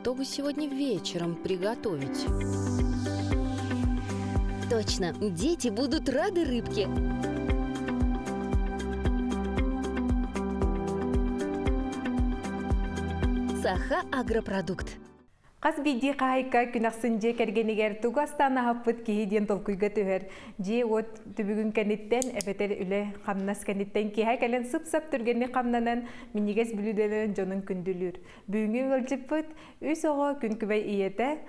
Что бы сегодня вечером приготовить? Точно, дети будут рады рыбке. Саха Агропродукт. Хас биирдии хаһайка күн ахсын дьиэ кэргэнигэр тугу астаан аһаппыт киһи диэн толкуйга түһэр. Дьиэ-уот түбүгүн кэнниттэн эбэтэр үлэ-хамнас кэнниттэн киэһэ кэлэн сып-сап түргэнник хамнанан, минньигэс бүлүүдэлэрин дьонун күндүлүүр. Бүгүҥҥү ыалдьыппыт үс оҕо күн күбэй ийэтэ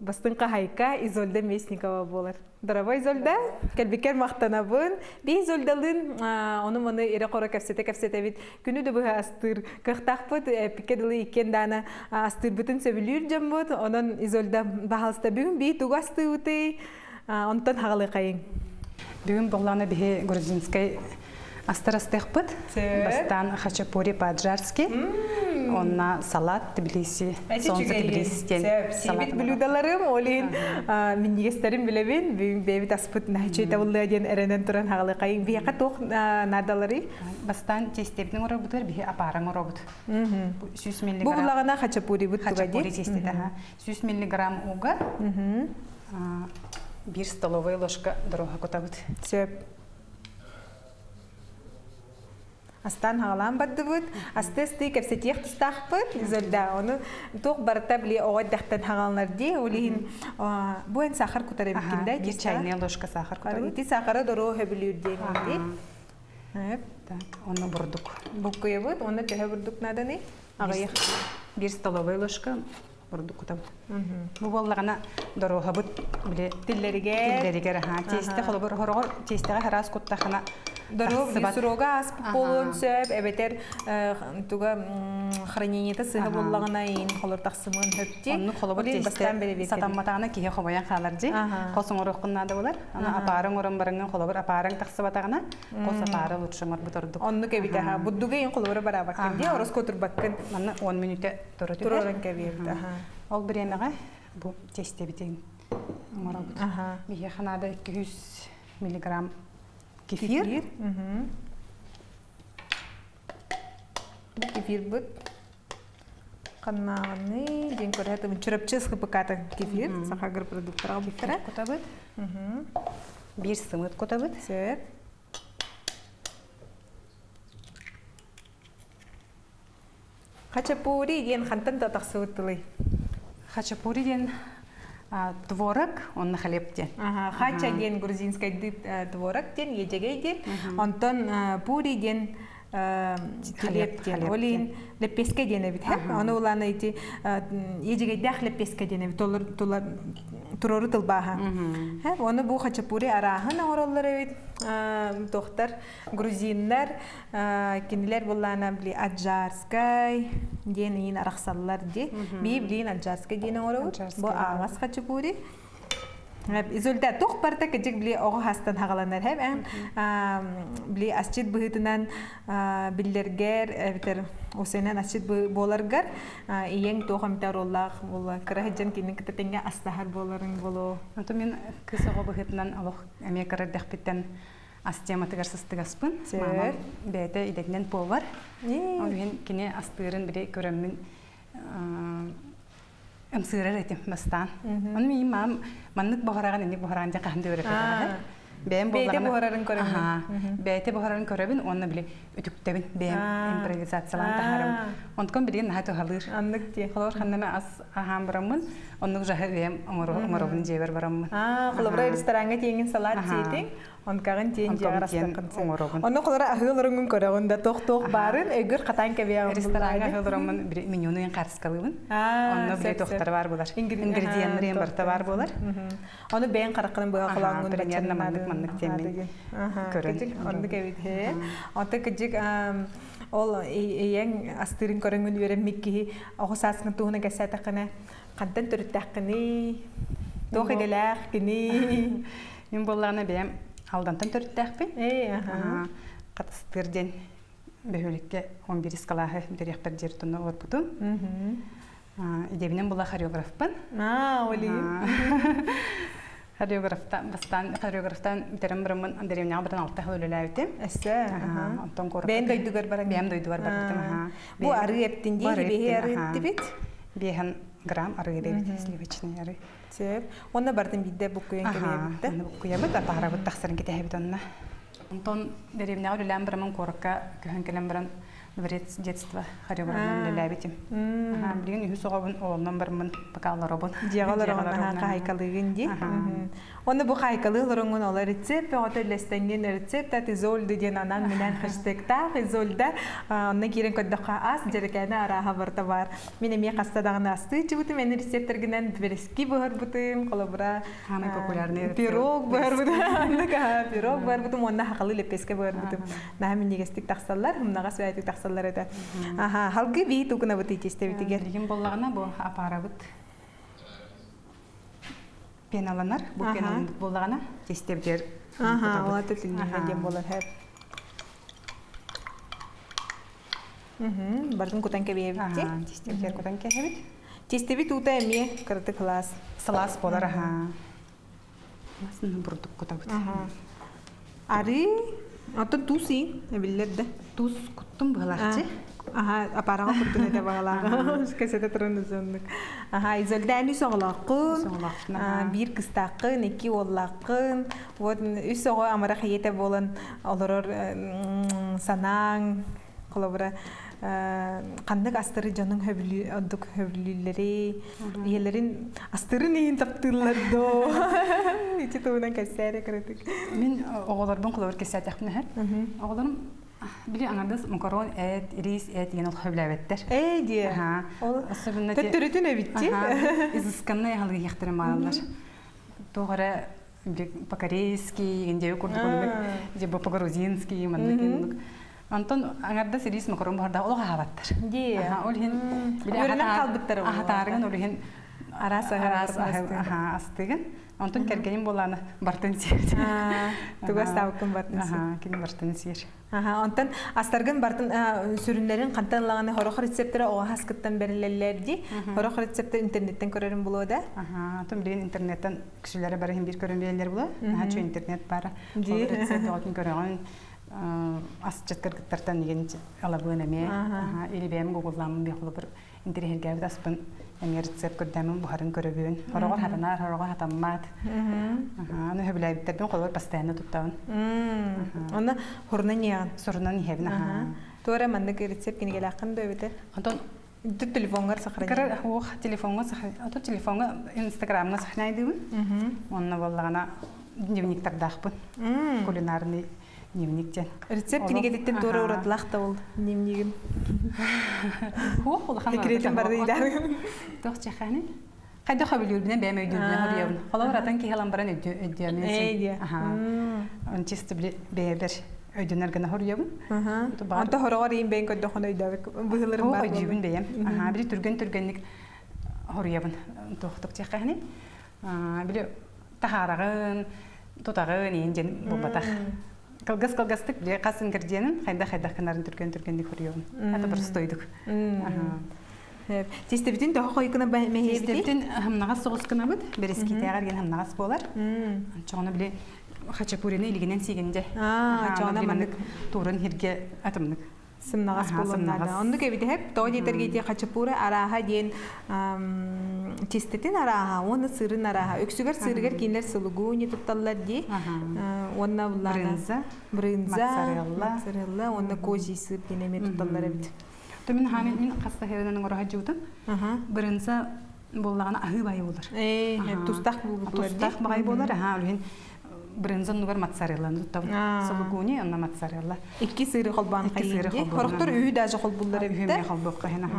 Бастыҥ хаһайка Изольда Местникова буолар. Дорогой Изольда, кэлбиккэр махтанабын. Би Изольдалыын ону-маны ирэ-хоро кэпсэтэ-кэпсэтэбит. Күнү да быһа астыыр кыахтаахпыт. Эппиккэ дылы иккиэн даана астыырбытын сөбүлүүр дьоммут. Онон Изольда, баһаалыста бүгүн би тугу астыыбытый? Онтон хаҕалыахайыҥ. Бүгүн буоллаҕына биһи грузинскай астар астыахпыт. Бастаан хачапури по-аджарски, онна салат Тбилиси, солнце Тбилиси диэн салат. блюдаларым, ол иһин минньигэстэрин билэбин, бүгүн бэйэбит аспыт наһаччы табыллыа диэн эрэнэн туран хаҕалыахайыҥ. Биһиэхэ туох наадаларый? Бастаан тиэстэбитин оҥоробутугар биһи апааран оҥоробут. 100 миллиграмм. Бу буллаҕына хачапурибыт туга дии? Хачапури тиэстэтэ, 100 миллиграмм уга, биир столовая ложка доруоһа кутабыт. Сөп. Астаан хаҕалаан бардыбыт. Асты-асты кэпсэтиэх тустаахпыт. Изольда, ону туох барыта били оҕо эрдэхтэн хаҕаланар дии. Ол иһин бу эн сахар кутар эбиккин да? Биир чайная ложка сахар кутабыт. Ити сахара доруо хөбүлүүр диэн дии. Так, онно бурдук. Буккуйабыт, уонна төһө бурдук нааданы? Аҕыйах. Биир столовая ложка бурдук кутабыт. Бу буоллаҕына доруоһабыт били тиллэригэр тиллэригэр аһаа тиэстэ холобур хороҕор тиэстэҕэ хараас куттахына Доруоб срога ааспыт буолуон сөп эбэтэр туга хранениета сыһа буоллаҕына иин холор тахсымыан сөп дии. Оннук холобур тиэстэ сатамматаҕына киһи хомойон хаалар дии. Хос оҥоруоххун наада буолар. Аны апаары оҥорон бараҥҥын холобур апаарыҥ тахсыбатаҕына хос апаары лучше оҥорбут ордук. Оннук эбит аха. Бурдуга иин холобура бараабаккын дии, ороскуотурбаккын. Манна 10 мүнүүтэ тура түһэр. Туруоран кэбиһэбит. Ол бириэмэҕэ бу тиэстэбитин оҥоробут. Биһиэхэ наада 200 миллиграмм кефир. Кефир. Бу кефирбыт ханнааҕыный диэн көрөтүм. Чурапчы СХПК-тан кефир, саха агропродуктара буттара. Кутабыт. Биир сымыт кутабыт. Сөп. Хачапури диэн хантан да тахсыбыт тылый? Хачапури диэн творог, онно хлеб диэн. Хача диэн грузинскайдыы творог диэн, иэдьэгэй диэн. Онтон пури диэн хлеб диэн. Ол иһин лэппиэскэ диэн эбит. Ону улаана ити иэдьэгэйдээх лэппиэскэ диэн эбит. Турору тылбааһа. Ону бу хачапури арааһын оҥороллор эбит. Туохтар грузиннар кинилэр буллаана били аджарскай диэн иин арахсаллар ди би билин аджарскай диэн оҥоробут бу ааҕас хачапури Изольда туох барыта кыдьык били оҕо хастан хаҕаланар хэм били асчыт быһыытынан биллэргэр эбэтэр осенен асчыт буоларгар ийэҥ туох эмтэ оруоллаах буолла кыра сылдьан кинини кытта тэҥҥэ астаһар буоларыҥ болоо Ото мин кыыс оҕо быһыытынан олох эмиэ кыра эрдэхпиттэн ас тематыгар сыстыгаспын. Мамам бэйэтэ идэтинэн повар. Ол иһин кини астыырын били көрөммүн ымсыырар этим бастаан. Ону миигин мамам маннык буһараҕын, инник буһараҕын диэн хаһан да үөрэппэтэҕэ. Бэйэм Бэйэтэ буһарарын көрөммүн. Бэйэтэ буһарарын көрөбүн уонна били үтүктэбин бэйэм импровизациялаан таһаарабын. Онтукам билигин наһаа туһалыыр. Аннык дии. Холобур ханна ас аһаан бараммын, оннук жаһы бэйэм оҥоробун дьиэбэр бараммын. Холобура рестораҥҥа тиэҥин салаат сиэтиҥ, Онкаҕын тиэн дьиэҕэр астаххын оҥоробун. Онно холоро аһыы олороҥҥун көрөҕүн да туох-туох баарын өйгөр хатаан кэбиэҕин Рестораҥҥа аһыы олороммун менюну иһин хаартыскалыыбын. Онно били туохтара баар буолар. Ингредиеннэр иһин барыта баар буолар. Ону бэйэҥ хараххынан быһа холооҥҥун примерно маннык маннык диэммин көрөн. Оннук эбит. Онто кыдьык ол ийэҥ астыырын көрөҥҥүн үөрэммит киһи оҕо сааскын туһунан кэпсээтэххинэ хантан төрүттээххиний? Туох идэлээх кини? Мин буоллаҕына бэйэм Алдантан төрүттээхпин. Ээ, аха. Хатыстыыр диэн бөһүөлэккэ 11 кылааһы бүтэриэхпэр диэри тонно олорбутум. Идэбинэн була хореографпын. Аа, олиин. Хореографтан бастаан хореографтан бүтэрэн бараммын дэриэбинэҕэ баран алта сыл үлэлээбитим. Эссе. Онтон куоракка Бэйэн дойдугар баран. Бэйэм дойдубар барбытым. Бу арыы эптин дии, бэһи арыы эттибит. Биэһэн грамм арыы эбит, сливочный арыы. Сөп. Онно бартын биирдэ буккуйан кэбиһэбит да? Онно буккуйабыт, апаарабыт тахсарын кэтэһэбит онно. Онтон дэриэбинэҕэ үлэлээн бараммын куоракка көһөн кэлэн баран дворец детства хореографынан үлэлээбитим. Билигин үһүс оҕобун оҕолонон бараммын пока олоробун. Дьиэҕэ олороҕун аһаа хаһайкалыыгын дии. Онно бу хаһайкалыы олороҥҥун ол рецепт бөҕөтө үллэстэҥҥин рецепт от Изольды диэн анаан-минээн хэштегтаах Изольда онно киирэн көрдөххө ас дьэрэкээнэ арааһа барыта баар. Мин эмиэ хаста даҕаны астыы чыбытым эн рецептэргинэн бэрэски буһарбытым, холобура Самый популярный пирог буһарбытым, пирог буһарбытым уонна хахалы лэппиэскэ буһарбытым. Наһаа минньигэстик тахсаллар, умнаҕас бэйэтик тахсаллар этэ. Аха, халгы бии тугунабыт итистэбитигэр. Билигин боллаҕына бу апаарабыт пеналанар, бу пеналанбыт буоллаҕына тестэбитигэр Аха, ол аты түннүнэ диэн буолар хэп. Бартын кутан кэбиһэбит. Тестэбитигэр кутан кэбиһэбит. Тестэбит уута эмиэ кыратык сылаас. Сылаас буолар, аха. Масын бурдук кутабыт. Арыы, оттон туус иин, эбиллэр да. Туус куттум быһалаахчы. Аха, апараҕа куттун этэ баҕалааҕа. Кэсэтэ туран узуннук. Аха, Изольда үс оҕолооххун, биир кыстааххын, икки уоллааххын. Вот үс оҕо амарах ийэтэ буолан олорор санааҥ, холобура ханнык астары дьонуҥ хөбүлүү ордук хөбүлүүллэрий ийэлэрин астарын иһин таптыыллар доо ити туһунан кэпсээри кыратык мин оҕолорбун холобур кэпсээтэхпинэ эһэр оҕолорум били аҥардас макарон эт рис эт диэн ол хөбүлээбэттэр ээ диэ ол төттөрүтүн эбитти изысканный аһылыгы иһиэхтэрин бааллар туох эрэ по-корейски, индия курдук оннук, дьэ по-грузински маннык оннук. Онтон аҥардас рис макарон буһарда олох аһаабаттар. Дии. Ол иһин үөрэнэн хаалбыттар аһатаарыгын ол иһин араас араас астыгын. Онтон кэргэним буолаана бартын сиэр. Тугу астаабыккын бартын сиэр. Кини бартын сиэр. Аха, онтон астаргын бартын сүрүннэрин хантан ылаҕыный хорох рецептэрэ оҕо хаскыттан бэриллэллэр дии. Хорох рецептэр интернеттен көрөрүм булуо да? Аха, отон билигин интернеттен үксүлэрэ бары иһин биир көрөн биэрэллэр була. Наһаа үчүгэй интернет баара. Ол рецепт оҕотун көрөҕүн асчыт кыргыттартан игин алабыан эмиэ. Аха, или бэйэм гуглламмын би холобур интэриэһиргээбит аспын эмиэ рецепт көрдөммүн буһарын көрөбүн. Хороҕор хатанар, хороҕор хатаммат. Аны сөбүлээбиттэрбин холобур постоянно туттабын. Онно хурунан иһэҕин? Сурунан иһэбин, аха. Туора маннык рецепт кинигэлээххин да эбитэ? Онтон Тут телефоҥҥар сохраняй. Ох, телефоҥҥа сохраняй. Ото телефоҥҥа инстаграмҥа сохраняйдыыбын. Онно буоллаҕына дневниктардаахпын. Кулинарный дневник диэн. Рецепт кинигэтиттэн туора уратылаах да ол дневнигим. Хуох улахан Секретин барды идаҕын. Туох чехани? Хайдах хөбүлүүрбүнэн бэйэм өйдүүрбүнэн хоруйабын. Холобур атын киһи ылан баран өйдүөмүн Ээ Аха. Он чисто били бэйэбэр өйдөнөр гына хоруйабын. Онто хороҕор иин бэйэн көрдөххүнэ өйдөөбүт быһыыларым баар өйдүүбүн бэйэм. Аха, били түргэн-түргэнник хоруйабын. Туохтук чехани? Били таһаараҕын, тутаҕын иин диэн буолбатах. Кылгас-кылгастык били хас ингредиенин хайдах-хайдах гынарын түргэн-түргэнник хоруйабын. Это простойдук. Тиэстэбитин төһө хойукуна мэһиэбитий? Тиэстэбитин хымнаҕас соҕус гынабыт. Бэрэскиитээҕэр диэн хымнаҕас буолар. Чоҕону били хачапурины илигинэн сиигин дьэ. Чоҕоно маннык туурун хиргэ атымнык сымнаҕас буолуон наада. Оннук эбит тоҕо диэтэргэ ити хачапура арааһа диэн чистэтин арааһа уонна сырын арааһа. Үксүгэр сырыгар кинилэр сулугуни тутталлар дии. Уонна брынза, брынза, моцарелла уонна козий сыр диэн эмиэ тутталлар эбит. То мин хааны мин хаста херенен оҥоро сылдьыбытым. Брынза буоллаҕына аһыы баайы буолар. Ээ, тустаах буолар. Тустаах баҕайы буолар. Аха, ол иһин брынза оннугар моцарелланы туттабын. Сулугуни онно моцарелла. Икки сыыры холбоон Икки сыыры холбоон. Хорохтор үһү даже холбуллар эбит. Үһү эмиэ холбуохха иһин.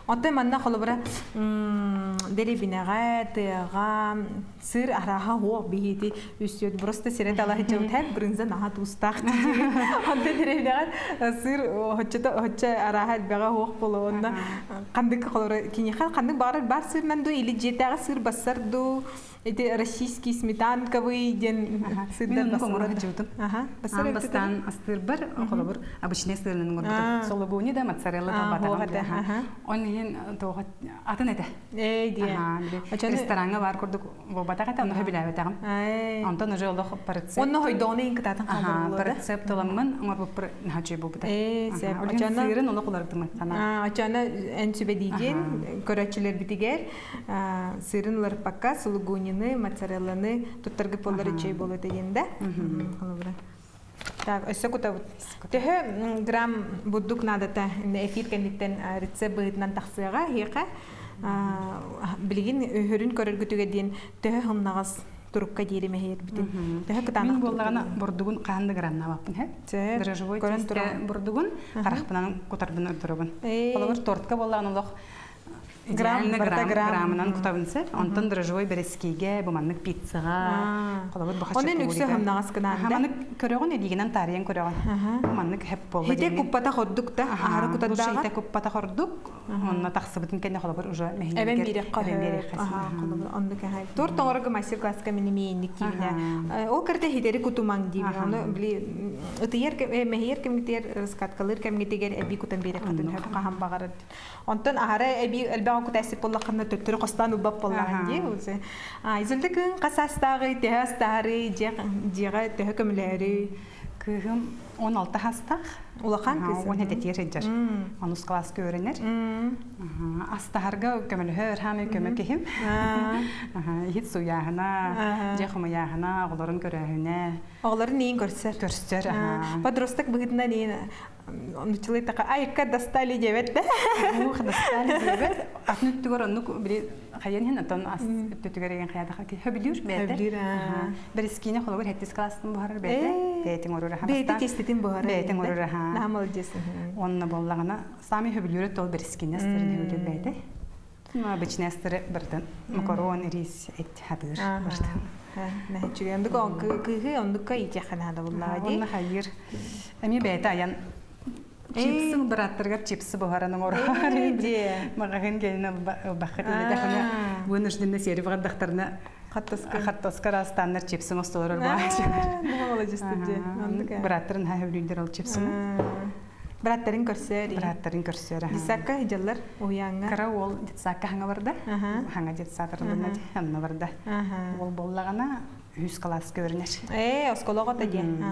Оттон манна холобура дэриэбинэҕэ, тыаҕа сыр арааһа уох биһиити үстүөт просто сирэ талаһыччабыт һэп брынза наһаа туустаах диир. Онтон дэриэбинэҕэ сыр оччото оччо арааһа элбэҕэ уох буолуо онно ханнык холобура киниэхэ ханнык баҕарар бар сырынан дуу или дьиэтээҕи сыр бассар дуу Ити российский сметанковый диэн сырдар Мин оҥоро сылдьыбытым. Аан бастаан астыырбар, холобур, обычный сырынан оҥорбутум. Сологуни да, моцарелла да батаҕым. Он иһин Ол иһин тоҕо атын этэ. Ээ диэн. Рестораҥҥа баар курдук буолбатах этэ, онно сөбүлээбэтэҕим. Онтон уже олох по рецепт. Онно хойдоҕуна иин кытаатан хаалар По рецепт ыламмын оҥорбуппар наһаа үчүгэй буолбута. Ээ, сөп. Сыырын олох уларытыммын санаа. Очоно эн сүбэдиигин көрөөччүлэрбитигэр сыырын уларыппакка сулугунины, моцарелланы туттаргыт буоллар үчүгэй буолуо этэ диэн да. Холобура. Так, өссө кутабыт. Төһө грамм бурдук наадата эфир кэнниттэн рецепт быһыытынан тахсыаҕа эһиэхэ. Билигин өһөрүн көрөргүтүгэр диэн төһө хымнаҕас турукка диэри мэһийэрбитин. Төһө кытаанах Мин буоллаҕына бурдугун хаһан да грамнаабаппын һэ. Дрожжевой тиэстэ бурдугун харахпынан кутарбын ордоробун. Холобур тортка буоллаҕына олох Грамм, барыта грамм. Граммынан кутабын сэр. Онтон дрожжевой бэрэскиигэ, бу маннык пиццаҕа, холобур бу Онон үксэ хымнаҕас гынаан Маннык көрөҕүн, илиигинэн таарыйан көрөҕүн. Маннык хэп буолла Хите куппатах ордук да, аһары кутардааҕар. Хите куппатах ордук. Онно тахсыбытын кэннэ холобур уже Эбэн биэрэххэ холобур оннук аһай. Торт оҥорорго мастер-класска мин эмиэ киинэ. Ол кэртэ хитэри кутумаҥ диибин. Ону били ытыйар мэһийэр кэмҥитигэр, раскаткалыыр кэмҥитигэр эбии кутан биэрэххитин хаһан баҕарар. Онтон аһара эбии элбэх окутаасик буоллаххына төттөрү хостоон ылбат буоллаҕын дии. Изольда кыын хас саастааҕый, төһө астаһарый, дьиэҕэ төһө көмөлөһөрүй? Кыыһым 16 саастаах. Улахан кыыс. 17 этиэр сылдьар. Онус кылааска үөрэнэр. Астаһарга көмөлөһөр, хаамай көмө киһим. Иһит суйааһына, дьиэ хомуйааһына, оҕолорун көрөөһүнэ. Оҕолорун иин көрсөр. Көрсөр. Подросток быһыытынан иин Нуччалыы така айыкка достали диэбэт да. Ух, достали диэбэт. Атын өттүгэр оннук били хайан иһин отон ас өттүтүгэр еген хайадаха хөбүлүүр бэйэтэ. Хөбүлүүр. Бэрискине холобур хэттис класстан буһарар бэйэтэ. Бэйэтин орура Бэйэтэ теститин буһарар. Бэйэтин орура ха. Наһаа молодец. Онно боллагана сами хөбүлүүрэ тол бэрискине астарын хөбүлүүр бэйэтэ. Обычный астары бартан макарон, рис эт хатыыр бартан. Үчүгэй. Ондук кыыһы ондукка иитиэххэ наада буллаҕа дии. Онно хайыр. Эмиэ бэйэтэ айан чипсы бырааттарыгар чипсы буһаран оҥорор. Маҕаһыын кэлин ылбахха тиийдэххинэ вынужденно сиэри баҕардахтарына хаттаска арастаннар чипсы оҥостолорор Бырааттарын хаһа өлүйдэр ол чипсыны. Бырааттарын көрсөр. Бырааттарын көрсөр. Детсадка сылдьаллар уһуйааҥҥа. Кыра уол детсадка хаҥа барда. Хаҥа детсад арылынна анна барда. Уол буоллаҕына үһүс кылааска үөрэнэр. Ээ, оскуолаҕа да диэн.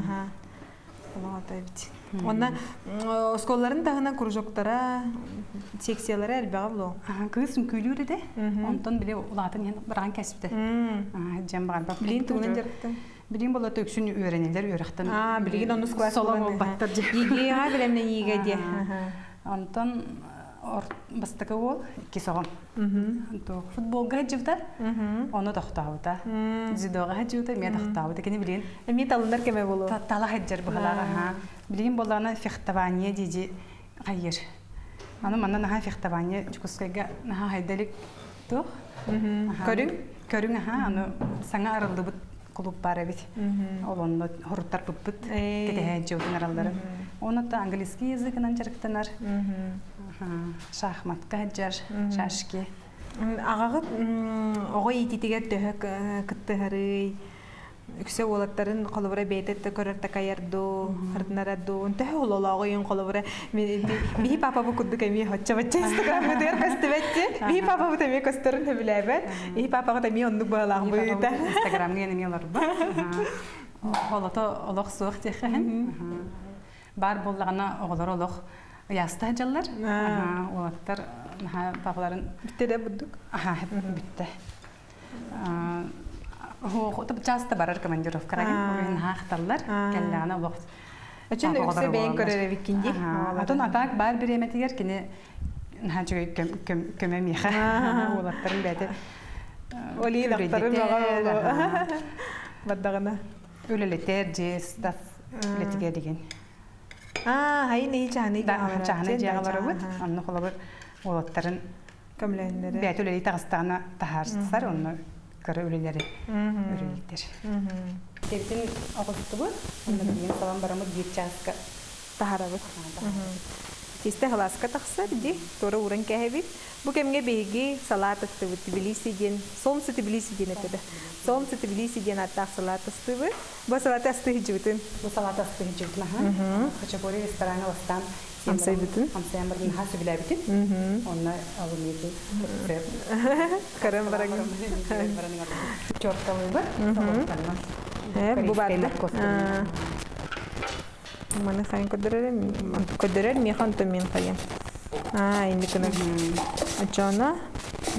Оскуолаҕа да эбит. Онно оскуолаларын таһынан кружоктара, секциялара элбэҕэ буолуо. Кыыс үҥкүүлүүр этэ. Онтон били улаатан иһэн быраҕан кэспитэ. Дьэн баҕарбат. Билин тугунан дьарыктан? Билигин буолла үксүн үөрэнэллэр үөрэхтэн. Аа, билигин онус класс соло буолбаттар дии. ЕГЭ-ҕэ бэлэмнэниигэ диэ. Онтон бастакы уол иккис оҕом. Футболга сылдьыбыта, ону тохтообута. Дзюдоҕа сылдьыбыта, эмиэ тохтообута. Кини билигин Эмиэ талынар кэмэ буолуо. Тала сылдьар быһалаах. Билигин буоллаҕына фехтование дии хайыр. Аны манна наһаа фехтование Дьокуускайга наһаа хайда илик туох. Көрүҥ? Көрүҥ аха, аны саҥа арыллыбыт клуб баар эбит. Ол онно хоруттарбыппыт кэтэһээччи араллары. Оны английский языгынан дьарыктанар. Шахматка сылдьар, шашки. Аҕаҕыт оҕо иититигэр төһө кыттыһарый? Үксэ уолаттарын холобура бэйэтэ да көрөр такайар дуу, хардынарар дуу, төһө ололооҕуйун холобура биһи папабы курдук эмиэ хоччо-бачча инстаграммытыгар көстүбэтти. Биһи папабыт эмиэ көстөрүн сөбүлээбэт. Иһи папаҕыт эмиэ оннук быһалаах быһыыта. Инстаграмҥа эмиэ олорбут. Холото олох суох диэххэһин. Бар буоллаҕына оҕолор олох ыйааста сылдьаллар. Уолаттар папаларын Бүтте да бурдук. Бүтте. Часто барар командировкаҕа хаахталлар кэллэҕинэ олох Өчөн үксэ бэйэҥ көрөр эбиккин дии. Атын атаак баар бириэмэтигэр кини наһаа үчүгэй көмө миэхэ уолаттарын бэйэтэ Олиин ахтарын баҕа бардаҕына үлэлэтэр дьиэс тас үлэтигэр деген. Аа, хайын иһи чаһаны чаһаны дьиэҕэ барабыт. Онно холобур уолаттарын көмөлөһүннэрэ. Бэйэтэ үлэлии таҕыстаҕына таһаарсар, онно кыра үлэлэри үлэлиитэр. Кэбитин оҕустубут, онно билигин салан бараммыт биир чааска таһарабыт. Тиистэ халааска тахсар ди, туора ууран кээһэбит. Бу кэмҥэ биһиги салаат астыбыт Тбилиси диэн, Солнце Тбилиси диэн этэ да. Солнце Тбилиси диэн ааттаах салаат астыбыт. Бу салааты астыы сылдьыбытын. Бу салааты астыы сылдьыбытын аха. Хачапури рестораҥҥа бастаан. Амсайбытын? Амсайан баран наһаа сөбүлээбитим. Онно алымыты Көрөн баран. Чорталыыбыт. Бу барды. Маны хайын көрдөрөр, көрдөрөр миэхэ онтон мин хайым. Аа, инник гына. Оччоҕуна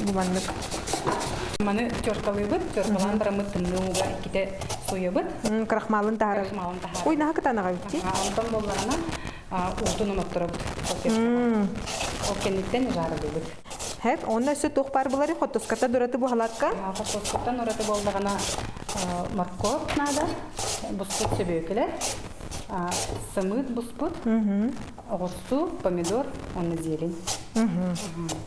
бу маннык. Маны теркалыыбыт, теркалаан бараммыт тымныы ууга иккитэ суйабыт. Крахмалын таһаарар. Крахмалын таһаарар. Ой, наһаа кытаанаҕа эбит Онтон буоллаҕына уутун омотторобут. Ол кэнниттэн жарылыыбыт. Хэп, онно өссө туох баар булары хоттуската дураты буһалакка? Хоттускаттан ураты буоллаҕына морковь наада, буспут сөбүөкүлэ, сымыыт буспут, оҕурсу, помидор, уонна зелень.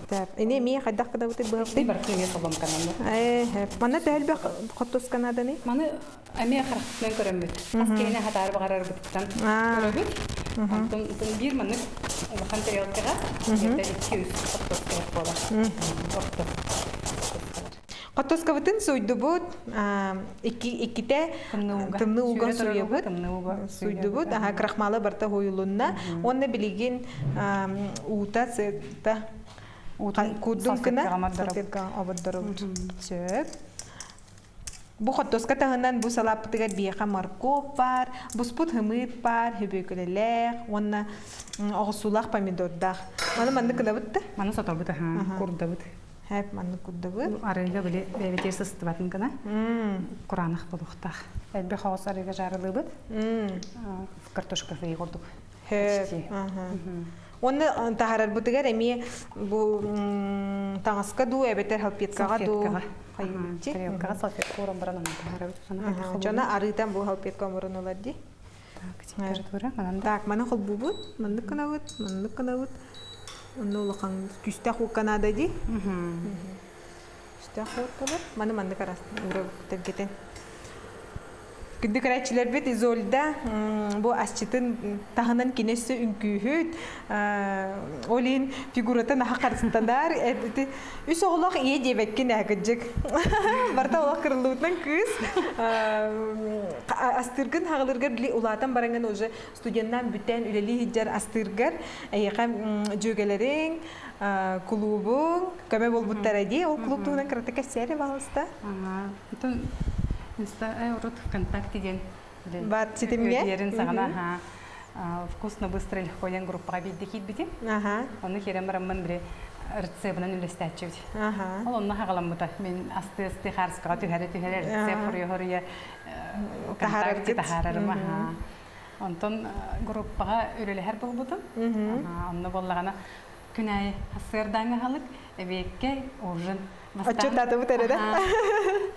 Так, ини эмиэ хайдах гынабытый быһаппый? Барытын эмиэ соломканан. Ээ, манна төһөлбөх хоттусканааданы? Маны эмиэ харахпытынан көрөммүт. Хас киһини хатаары баҕарарбытыттан көрөбүт. Онтон биир маннык улахан тарелкаҕа где-то 200 хортуоска буолар. Орто. Хортуоскабытын суйдубут, иккитэ тымныы ууга суйабыт. Суйдубут, аха крахмалы барта хуйулунна. Уонна билигин уута сыта курдун гына салфеткаҕа обордоробут. Сөп. Бу хортуоска таһынан бу салааппытыгар биһиэхэ моркуоп баар, буспут һымыыт баар, хөбүөкүлэлээх уонна оҕурсуулаах помидордаах. Маны маннык гынабыт да? Маны сотобут, аха, курдабыт. Хэп, маннык курдабыт. Арыыга били бэйэбитигэр сыстыбатын гына кураанах буолуохтаах. Элбэх оҕус арыыга жарылыыбыт. Картошка фри курдук. Хөп. Уонна таһаарарбытыгар эмиэ бу таҥаска дуу эбэтэр салфеткаҕа дуу Тарелкаҕа салфетка ууран баран онно таһаарабыт. Дьоно арыытан бу салфетка оҥорон ылар дии. Так, температура манан Так, маны холбуубут, маннык гынабыт, маннык гынабыт. Онно улахан күстээх уукка наада дии. Күстээх ууккалар. Маны маннык арас уурабыт тэлгэтэн. Күндү көрөөччүлэрбит Изольда бу асчытын таһынан кини өссө үҥкүүһүт, ол иһин фигурата наһаа харыстанар. Үс оҕолоох ийэ диэбэккин ээ кырдьык. Барыта олох кырыллыбытынан кыыс. Астыыргын хаҕылыргар били улаатан бараҥҥын уже студеннаан бүтэн үлэлии сылдьар астыыргар эйиэхэ дьүөгэлэриҥ, кулуубуҥ көмө буолбуттара дии. Ол клуб туһунан кыратык кэпсээр пожалуйста. Итон инста урут ВКонтакте диэн Бат ситимҥэ үөрүйэрин саҕана аха вкусно быстро легко диэн группаҕа биирдэ киирбитим. Ону киирэн бараммын били рецебынан үллэстээччибит. Ол онно хаҕаламмыта. Мин асты-асты хаарыскаҕа түһэрэ-түһэрэ рецепт хоруйа-хоруйа ВКонтакте таһаарарым. Аха. Онтон группаҕа үлэлэһэр буолбутум. Онно буоллаҕына күн аайы сарсыардааҥҥы аһылык, эбиэккэ ужин Отчуттаатыбыт эрэ да?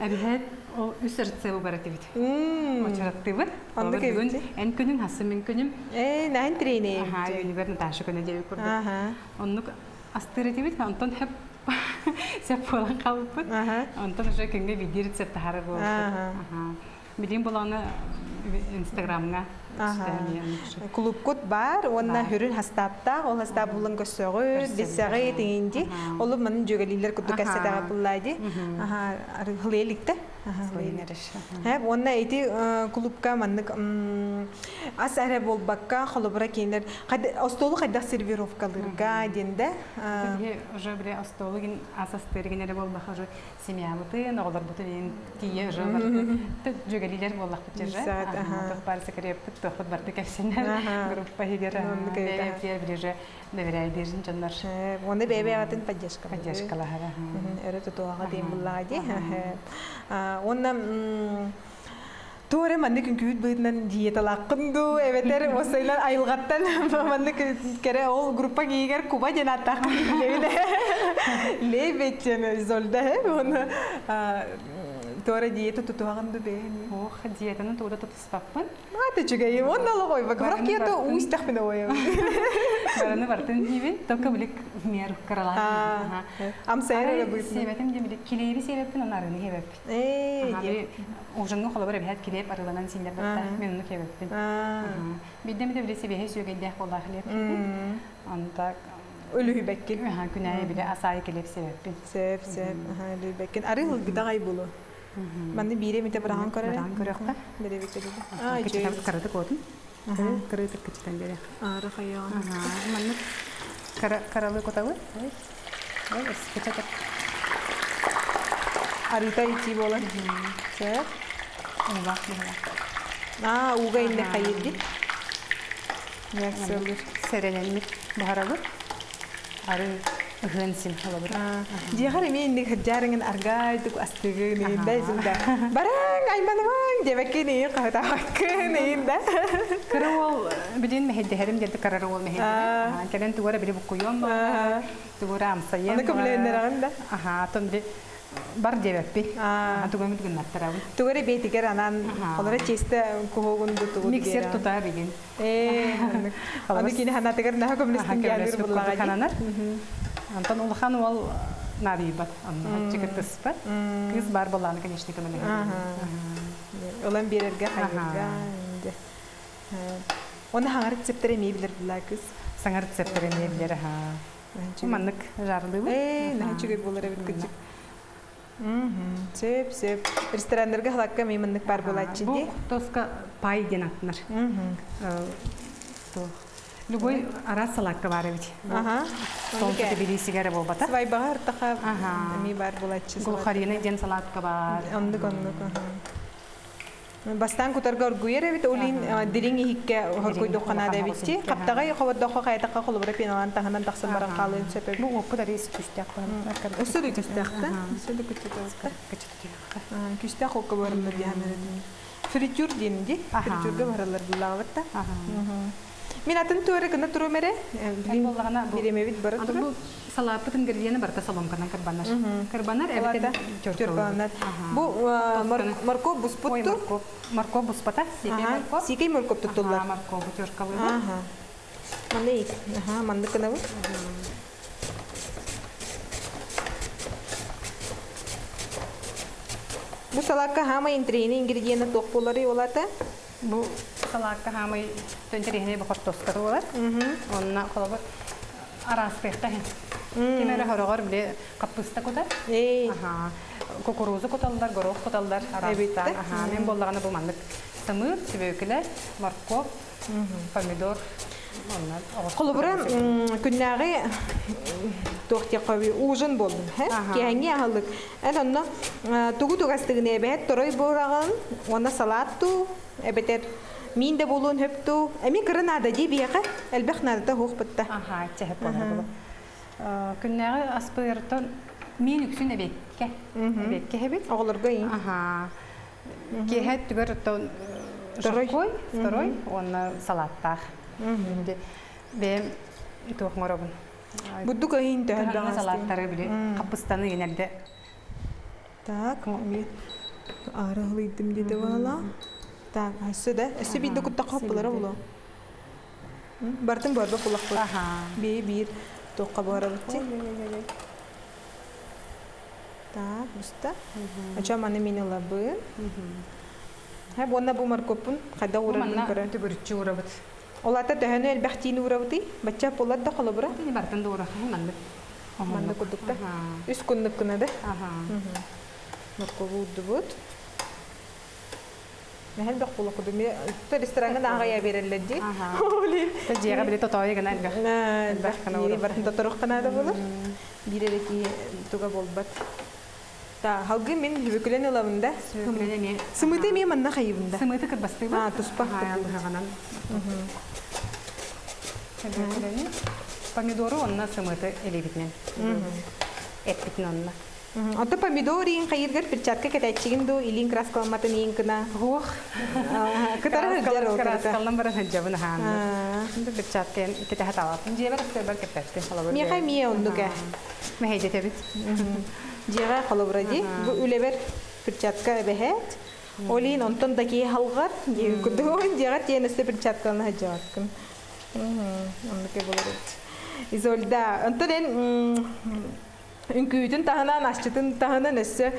Эбиһээт ол үс рецебы бар этибит. Очараттыыбыт. Оннук бүгүн эн күнүҥ, хассы мин күнүм. Ээ, наһын тренер. Аха, үүнүгэр Наташа күнэ диэбит курдук. Оннук астыыр этибит, онтон хөп сөп буолан хаалбыппыт. Онтон уже күҥҥэ биирдии рецепт таһаарар буолбуппут. Билигин буланы Инстаграмҥа Клубкут бар уонна хүрүн хастааптаах, ол хастаап булан көрсөҕүт, билсэҕит иҥинди. Олу манын дьүөгэлиилэр курдук кэссэтэҕэ буллаа ди. Аха, хылыйа иликтэ. Аха, уонна ити клубка маннык ас эрэ буолбакка, холобура кинилэр остуолу хайдах сервировкалыырга диэн да. Уже бile остуолу ас астыыргин эрэ буолбаха уже семьябытын, оҕолорбутун иин тиийэ уже барыты дьүөгэлиилэр буоллахпыт же. Туох баар секреппит, туохпут барыта кэпсэнэр группа иһигэр бэйэ ближе доверяйдыырын дьоннор. Уонна бэйэ-бэйэҕитин поддержка. Поддержкалаһара. Өрө тутуоҕа диэн буллаҕа дии. Уонна Туора маннык үҥкүүт быһыытынан диеталааххын дуу, эбэтэр уоссайынан айылҕаттан маннык кэрэ ол группа киһигэр куба диэн ааттааххын билэбин. Лебедь диэн Изольда уонна туора диета тутуһаҕын дуу бэйэҥ? Ох, диетаны тугу да тутуспаппын. Маата үчүгэй, уонна олох ойбак. Бырах кието уу истэхпинэ ойобун. Барыны бартын диибин, только билик в меру кыралаан. Амсайар эрэ быытынан. Сиэбэтим диэн билик килиэби сиэбэппин, оны арыыны сиэбэппин. Ужиҥҥа холобур эбэһээт килиэп арыыланан сииллэр батта мен оннук эбэппин. Биирдэ эмитэ били сибиэһэй сүөгэйдээх буоллаах килиэп сиэбин. Онто Өлүһүбэккин. Күн аайы били ас аайы килиэп сиэбэппин. Сөп, сөп. Өлүһүбэккин. Арыы ылгыдаҕ ай булу. Манны биире эмитэ быраҕан көрөрө. Быраҕан көрүөххэ. Бире битэ Кычытабыт каратык отун. Кырыытык кычытан биэриэх. Аара хайаҕын. Маннык каралы кутабыт. Ой, кычатар. Арыыта итии буолан. Сөп. Уулаах быһылаах. Аа, ууга инне хайырдит. Сылыр. Сэрэнэммит буһарабыт. Ары ыһыан син холобур. Дьиэхэр эмиэ инник сылдьаарыҥын аргаайдык астыгын иинда изинда. Бараҥ айманымаҥ диэбэккин иин хаһытаабаккын иинда. Кыра уол билин мэһэйдэһэрим диэн кырар уол мэһэйдэһэр. Кэлэн тугу эрэ били буккуйуом баҕар, тугу эрэ амсайыам Аны көмөлөһүннэрэҕин да? Аха, тон били бар диэбэппин. Тугу эмит гыннаттарабын. Тугу эрэ бэйэтигэр анаан холоро чиэстэ куһуогун ду тугу Миксер тута билин. Ээ, аны кини ханатыгар наһаа көмөлөстүн диэн буллаҕа хананар. Антон улахан уол наадыйбат, онно чыкыртыспат. Кыыс бар боллааны, конечно, көмөлөһөр. Ылан биэрэргэ хайырга. Оны хаҥар рецептер эмиэ билэр булла кыз. Саҥа рецептер эмиэ билэр, аха. Маннык жарылыыбыт. Ээ, наһаа үчүгэй буолар эбит кырдьык. Сөп, сөп. Рестораннарга халакка эмиэ маннык баар буолааччы Бу дии. тоска пай диэн аттынар. Любой араас салаакка баар эбит. Аха. Солнце Тбилисигэ эрэ буолбата. Свайбаҕа артаха эмиэ баар буолааччы. Глухарина диэн салаатка баар. Оннук оннук. Бастаан кутарга оргуйар эбит, ол иһин дириҥ иһиккэ хоргуйдухха наада эбитчи. Хаптаҕай хобордоххо хайатахха холобура пеналаан таһынан тахсан баран хаалыан сөп эбит. Бу уоппут арыыс күстээх Өссө да күстээх да? Өссө да күстээх. Күстээх окко бараллар диэн Фритюр диэн ди. Фритюрга бараллар буллаҕабыт да. Мин атын туора гына туруом эрэ. Буоллаҕына бириэмэбит бара турар. Бу салааппыт ингредиени барыта соломканан кырбанар. Кырбанар эбэтэр тёркаланар. Бу морков буспутту. Морков буспата. Сиикэй морков. Сиикэй морков туттуллар. Моркову тёркалыыбыт. Манны аха маннык гынабыт. Бу салаакка хаамай интриини ингредиена туох буоларый олата? Бу салаакка хаамай интэриэһинэй бу хортуоската буолар. Онно холобур араастыахта иһин. Ким эрэ хороҕор били хаппыыста кутар. Аха. Кукурузу куталлар, горох куталлар араастаан. Аха. Мен буоллаҕына бу маннык сымыыт, сүбүөкүлэ, моркуоп, помидор Холобура, күннээҕи туох диэххэ ужин буоллун, киэһэҥҥи аһылык. Эн онно тугу тугастыгын эбэт торой буораҕын уонна салаат туу, эбэтэр миин да буолуон хөп туу. Эми кыра наада дии биһиэхэ, элбэх наадата суох бытта. Аха, чэһэ буолар Күннээҕи аспыыртан миин үксүн эбиэккэ. Эбиэккэ эбит. Оҕолорго иин. Аха. Киэһэ өттүгэр оттон второй, второй уонна салааттаах. Бэйэм туох оҥоробун. Бурдук ыйын төһө салааттары били хаппыстаны инэрдэ. Так, ми аралыйдым диде бала. Так, өссө да, өссө биирдэ куттахха хоппулара було. Бартын барба кулахпыт. Бии биир туохха барабыт Так, буста. Ача маны мин ылабын. Һэ, буонна бу моркуоппун хайда уурарбын көрө. Түгүрүччү уурабыт. Ол ата төһөнү элбэхтиин уурабытый? Бачча буолар да холобура? Ини бартын да уурахы маннык. Маннык курдук да. Үс куннук гына да. Моркуобу уурдубут. Мэһэл бөх буола курдук. Рестораҥҥа нааҕайа биэрэллэр дии. Дьиэҕэ били тотоойу гына элбэх. Элбэх гына барын тоторуох гына да буолар. Биир эрэ киһи туга буолбат. Та халгы мин бүкүлэн ылабын да. Сүбүкүлэн эмиэ. Сымыты эмиэ манна хайыбын да. Сымыты кырбастыыбын. А, туспа. Быһаҕынан. Сүбүкүлэни. Помидору онно сымыты элибитинэн. Эппитин онно. Ото помидор иин хайыргар перчатка кэтээччигин дуу, илиин краскаламматын иин кына. Уох. Кытары сылдьар ол Краскалан баран сылдьабын аһааннар. Перчатка кэтэһэ таалаппын. Дьиэбэр астыырбар кэппэттин. Миэхэ эмиэ оннук ээ. Мэһэйдэтэбит. Дьиэҕэ холобура дии. Бу үлэбэр перчатка эбэһээт. Ол иһин онтон да киһи халҕар диэбит курдук. Дьиэҕэ тиийэн өссө перчаткалана сылдьабаккын. Оннук болор эбит. Изольда, онтон эн. Үҥкүүтүн таһынан, асчытын таһынан өссө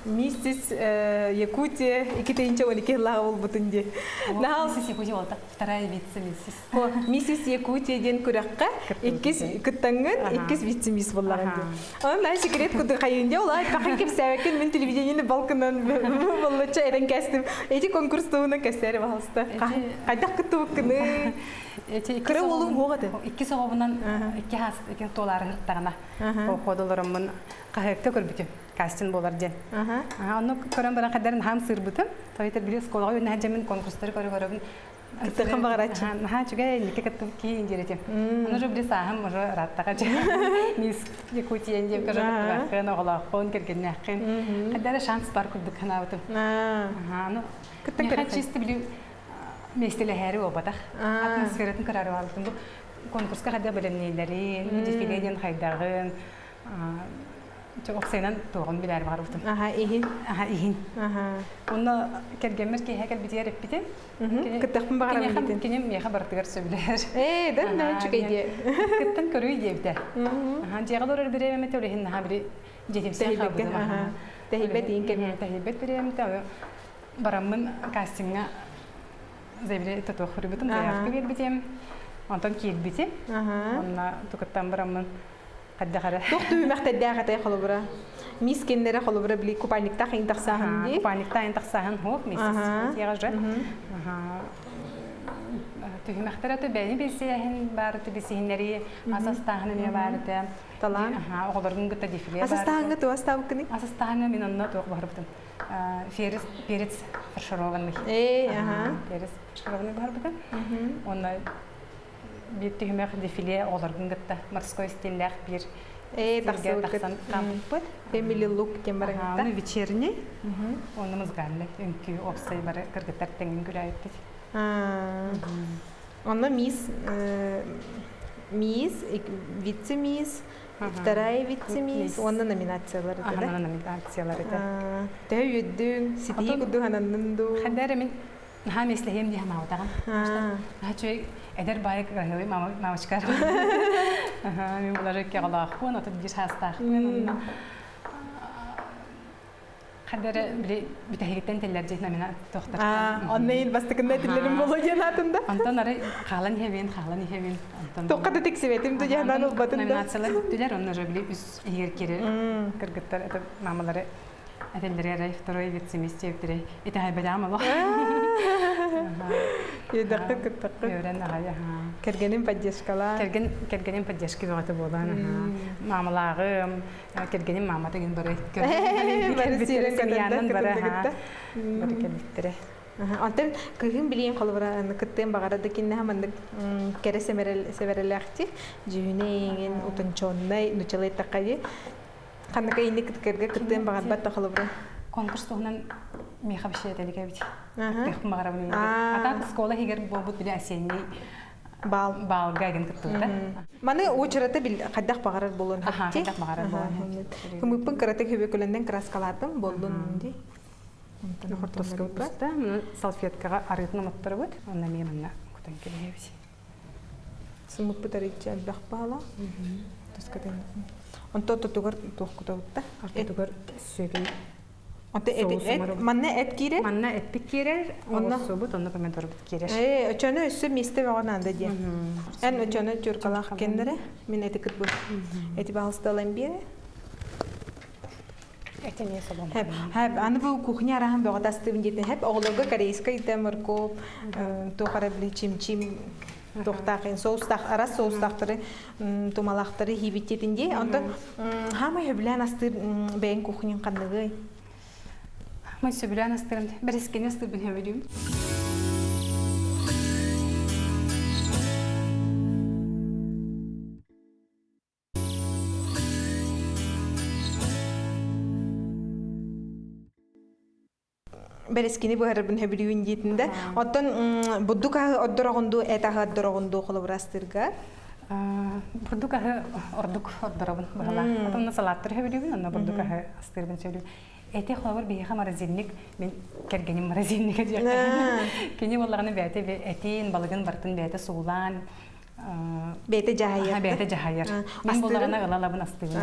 миссис Якутия 2012 сыллааҕы буолбутун дии. Миссис Якутия буолта. Вторая вице-миссис. Миссис Якутия диэн күрэххэ иккис кыттаҥҥын, иккис вице-мисс буоллаҕын дии. Онон наһаа секрет курдук хайыын дии. Ол айпахын кэпсээбэккин мин телевидениени балкынан боллоччу эрэн кээстим. Эти конкурс туһунан кэпсээри баһалыста. Хайдах кыттыбыккыный? Кыра уолуҥ уох этэ. Иккис оҕобунан икки хаас икки туолаары сырыттаҕына Походолороммун хаһыакка көрбүтүм. Кастинг буолар диэн. Онно көрөн баран хадарын хаам сыырбытым. Тойтер били оскуолаҕа үөрэнэ сылдьаммын конкурстары көрө көрөбүн. Кыттыаххын баҕарааччы. Наһаа үчүгэй инники кыттыбыт киһи диэретим. Аны уже били сааһым уже ырааттаҕа Мисс Якутия диэн көрө кыттыбаккын, оҕолооххун, кэргэннээххин. Хадара шанс бар курдук санаабытым. Аны Кыттан чисто били миэстэлэһээри буолбатах. Атмосфератын көрөөрү баалбытым. Бу конкурска хайдах бэлэмнииллэрин, дефиле диэн хайдаҕын, оксайынан туоҕун билээр баҕарбытым. Аха, иһин. Аха, иһин. Онно кэргэммэр киэһэ кэлбитигэр эппитим. Кыттахпын баҕарабын диэтин. Киним миэхэ барытыгар сөбүлэһэр. Ээ, да, да, үчүгэй диэ. Кыттан көрүй диэбитэ. Аха, дьиэҕэ олорор бириэмэмэ ол иһин наһаа били дьиэтимсийэн хаалбытым. Тэһийбэт иин кэмэ. Тэһийбэт бириэмэтэ бараммын кастиҥҥа заявление татуах суруйбутум, заявка биэрбитим. Онтон киирбитим. Онно тукуттан бараммын хайдах эрэ. Туох түһүмэхтэрдээх этэй холобура? Мисс кеннере холобура били купальниктаах иҥ тахсааһын дии. Купальниктаах иҥ тахсааһын хуох миссис же. Түһүмэхтэр аты бэйни билсиэһин баар билсиһиннэри ас астааһын эмиэ баар этэ. Талаан. Оҕолоргун кытта дефиле Ас астааһыҥҥа туох астаабыккыный? Ас астааһыҥҥа мин онно туох баһарбытым. Перец, перец фаршированный. Эй, ага. Перец фаршированный баһарбытым. Онно биир түһүмэх дефиле оҕолоргун кытта морской стиллээх биир Ээ, сиргэ тахсан хаампыппыт. Family look диэн барыҥта. Аны вечерний, онно музыкальный үҥкүү уопсай бары кыргыттар тэҥин күлээбиппит. Онно мисс мисс, вице-мисс, вторая вице-мисс уонна номинациялар этэ да? номинациялар этэ. Төһө үөрдүҥ, ситии курдук ананнын дуу? Ханна мин наһаа миэслэһиэм дии санаабатаҕым. Наһаа үчүгэй эдэр баайы кыраһыабай мамочкар. Мин булары кэҕэлаахпын, 31 саастаахпын. Онно Хадары били бүтэһигиттэн тиллэр дьиһин амина тохтортон. Онно ил бастакында тиллерим боло диэн атында. Онтон ары хаалан иһэбин, хаалан иһэбин. Онтон Тоққа да тиксибэтим да диэн ылбатын да. Номинациялар бүттүлэр, онно уже били үс иһигэр кири кыргыттар это мамалары этэллэри эрэ второй вице-мисс диэбиттэрэ итэҕэйбэтэҕим олох. Үөдэххит кыттаххыт. Үөрэн аҕай Кэргэним поддержкалаа. Кэргэн кэргэним поддержка бөҕөтө буолан маамалааҕым кэргэним маамата гин бары Бары сиэрэн семьянан бары бары кэлбиттэрэ. Онтон кыһын билиэн холобура кыттыан баҕара да киннэһэ маннык кэрэ сэбэрэлээхти дьүһүнэ эйиҥин утончоннай нучалай тахайы ханныка инни кыткырга кыттыан баҕарбат да холобура конкурс туһунан миэхэ вообще этэлик эбит кыттыахпын баҕарабын а так школа иһигэр буолбут били осенний Баал. Баалга игин кыттыбыта. Маны уочарата бил хайдах баҕарар буолуон Аха, хайдах баҕарар буолуон. Кымыппын кыратык хөбөкөлөннөн краскалаатым буоллун дии. Хортуоска буста, салфеткаҕа арыытын омотторобут, онно эмиэ манна кутан кэбиһэбит. Сымыппыт арыычча элбэх баала. Онто тотугар туох кутабытта? Ортотугар сүөгэй Аты эт, манна эт киирэр? Манна эппит киирэр, онно субут, онно помидорбут киирэр. Ээ, очону өссө миэстэ бөҕө наада диэн. Эн очону тюркалаах кеннере, мин эти кытбы. Эти баалысталан биэре. Эти эмиэ солом. Хэп, хэп, аны бу кухня араһын бөҕө тастыыбын диэтин хэп, оҕолорго корейскай да моркуоп, туох эрэ били чим-чим туохтаах соустаах арас соустаахтары тумалаахтары хиибит диэтин дии. Онтон хаамай сөбүлээн астыыр бэйэҥ кухняҥ ханныгый? Май сөбүлээн астыырым бэрэскини астыырбын сөбүлүүм. Бэрэскини быһарарбын сөбүлүүбүн диэтин да. Оттон бурдук аһы ордороҕун дуу, эт аһы ордороҕун дуу холобура астыырга? Бурдук аһы ордук ордоробун быһалаах. Отон салааттары сөбүлүүбүн, онно бурдук аһы астыырбын сөбүлүүбүн. Эти холобур биһиэхэ морозильник, мин кэргэним морозильника диэххэ. Кини буоллаҕына бэйэтэ этин, балыгын барытын бэйэтэ суулаан, Бэйэтэ дьаһайар. Бэйэтэ дьаһайар. Мин буллаҕына ылалабын астыыбын.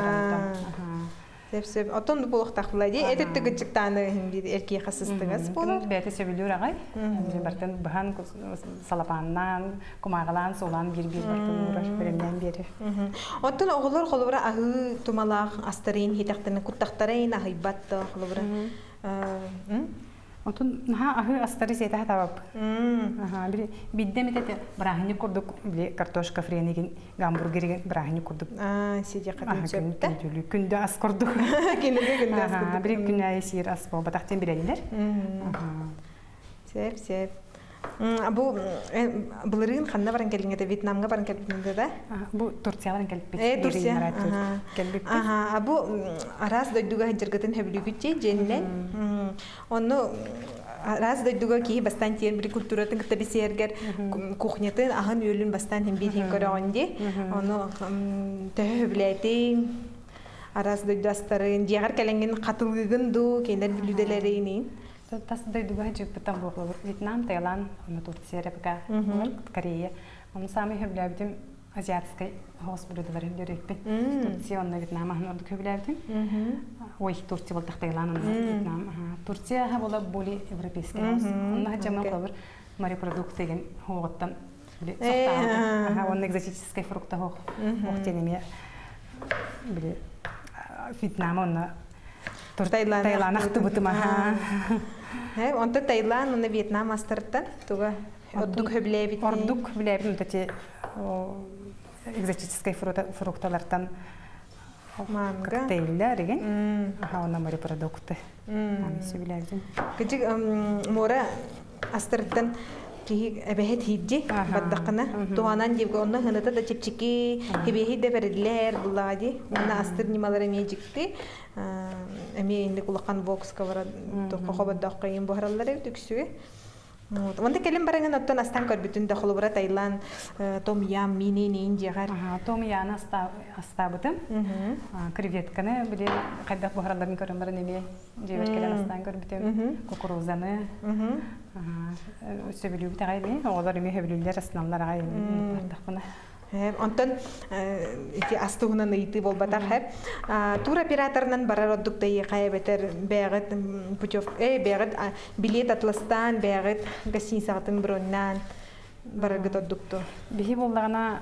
Сөп сөп. Оттон буолуохтаах була дии. Эт өттө кыдьыктааны биир эркиэхэ сыстыгас буолар. Бэйэтэ сөбүлүүр аҕай. Бартын быһан салапааннаан, кумааҕылаан, суолаан биир-биир бартын уурар, бэлэмнээн биэрэр. Оттон оҕолор холобура аһыы тумалаах астарын иһитэхтэринэ куттахтара иһин аһыйбат да холобура. Отун наһаа аһыы астары сиэтэ сатаабаппын. Аһаа, били биирдэ эмит этэ бырааһынньык курдук били картошка френигин, гамбургеригин бырааһынньык курдук. Аа, сиэдиэххитин сөп да. Күндү ас курдук. Кинилэргэ күндү ас курдук. Били күн аайы сиир ас буолбатах диэн билэллэр. Сөп, сөп. Бу былырыын ханна баран кэллиҥ этэ? Вьетнамҥа баран кэлбитиҥ да? Бу Турция баран кэлбит. Э, Турция. Кэлбиппит. Аха, бу араас дойдуга сылдьаргытын сөбүлүүгүт дии дьиэнинэн. Онно араас дойдуга киһи бастаан тиийэн били культуратын кытта билсиһэргэр кухнятын, аһын-үөлүн бастаан иһин биир иһин көрөҕүн дии. Ону төһө сөбүлээтиҥ? Араас дойду астарын, дьиэҕэр кэлэҥҥин хатылыыгын дуу, кинилэр бүлүүдэлэрин? Тас дойдуга сылдьыбыттан буоллубут. Вьетнам, Таиланд, уонна Турция, РПК, Корея. Ону саамай сөбүлээбитим азиатскай оҕус блюдаларын үөрүйэппин. Турция уонна Вьетнам аһын ордук сөбүлээбитим. Ой, Турция буолтах Таиланд уонна Вьетнам. Турция аһа буола более европейский оҕус. Онно сылдьаммын холобур морепродукты деген хоҕуттан сохтаабытым. Уонна экзотическай фрукта хоох диэн эмиэ били Вьетнам уонна Таиланд ахтыбытым аха. Онтон Таиланд уонна Вьетнам астарыттан туга ордук хөбүлээбит Ордук хөбүлээбитим эти экзотическай фрукталартан коктейллэр деген аха уонна морепродукты сөбүлээбитим. Кыдьык муора астарыттан киһи эбэһэт хиирдьи бардаххына туһанан диэбгэ онно хыныта да чэпчэки хибиэһи да бэриллэр буллаҕа дии уонна астыр ньымалара эмиэ дьикти эмиэ инник улахан бокска баран хобордооххо иин буһараллар эбит үксүгэ Вот. Онда кэлин бараҥын оттон астан көрбүтүн да холобура Таиланд том ям мини ниин дьиэҕэр. Том яны астаабытым. Креветканы били хайдах буһаралларын көрөн баран эмиэ дьиэбэр кэлэн астаан көрбүтүм. Кукурузаны сөбүлүүбүт аҕай ини. Оҕолор эмиэ сөбүлүүллэр, астыналлар аҕай бардахпына. Онтон ити ас туһунан ыйытыы буолбатах хэп. Тур операторынан барар ордук да ыйыха эбэтэр бэйэҕит путев бэйэҕит билет атластаан бэйэҕит гостиницаҕытын броньнаан бараргыт ордукту. Биһи буоллаҕына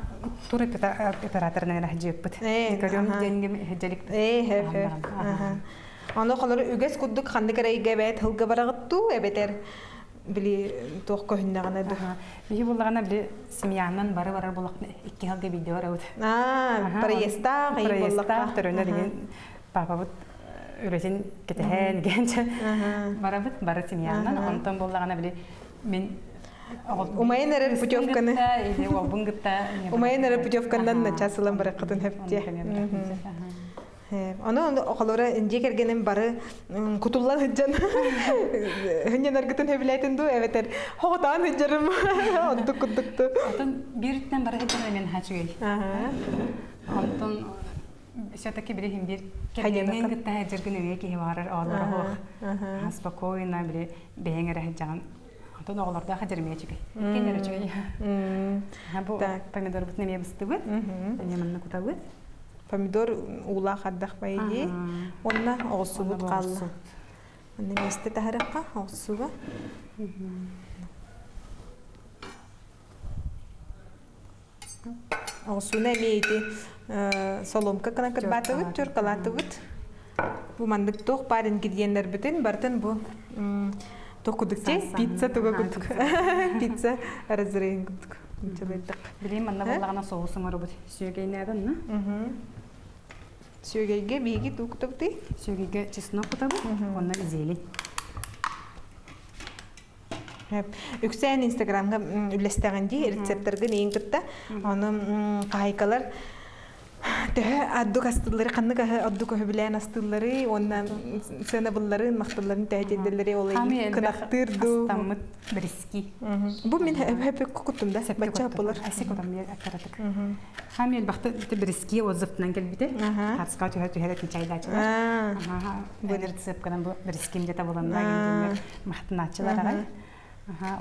тур операторынан сылдьыппыт. Көрүөм диэнгим сылдьалик. Ону холору үгэс курдук ханнык эрэ эбээт сылга бараҕыт дуу эбэтэр били туох көһүннэҕинэ дуу. Биһи буоллаҕына били семьянан бары барар буоллахпына икки сылга биирдэ барабыт. Аа, проездтаах, проездтаах төрөнөр деген папабыт үлэтин кэтэһэн гэнчэ барабыт бары семьянан онтон буоллаҕына били мин Умайан эрэр путевканы уолбун кытта Умайан эрэр путевканнан начаас ылан бараххытын хэптиэ. Ону оҕолоро дьиэ кэргэним бары кутуллан сылдьан хынньанаргытын сөбүлээтин дуу эбэтэр хоҕотоон сылдьарым онтук курдукту. Отон биириттэн бары сылдьан мен хачугай. Онтон все-таки били хим бир кэргэнин кытта сылдьаргын эмиэ киһи баарар оҕолоро суох. Спокойно били бэйэҥ эрэ сылдьаҕын. Онтон оҕолордоох сылдьар эмиэ үчүгэй. Иккиэн эрэ үчүгэй. Бу помидорбутун эмиэ быстыбыт. Эмиэ манна кутабыт. Помидор уулаах ардах байдии. Уонна оҕурсубут хаалла. Онно миэстэ таһарахха оҕурсуга. Оҕурсууну эмиэ ити соломка гынан кырбаатыбыт, чуркалаатыбыт. Бу маннык туох баар ингредиеннэрбитин барытын бу туох курдук пицца туга курдук пицца разрыын курдук Билим манна буоллаҕына соус оҥоробут. Сүөгэйнээбин на? Сүөгэйгэ биһиги туу кутабытый? Сүөгэйгэ чеснок кутабыт уонна зелень. Үксээн Инстаграмҥа үллэстэҕин дии рецепторгын иин кытта. Ону хаһайкалар төһө ордук астыыллары, ханнык аһы ордук өһүбүлээн астыыллары уонна сыанабылларын, махталларын төһө тиэрдэллэри ол кынаттыыр дуу. Астаммыт бриски. Бу мин хөпөк куттум да бачча болар. Аси кутам аккаратык. Хам элбахта бриски отзывтынан келбите. Хатска түһэ түһэ да чайдаачылар. Бу рецептканан бу бриским где-то буланна махтанааччылар аҕай.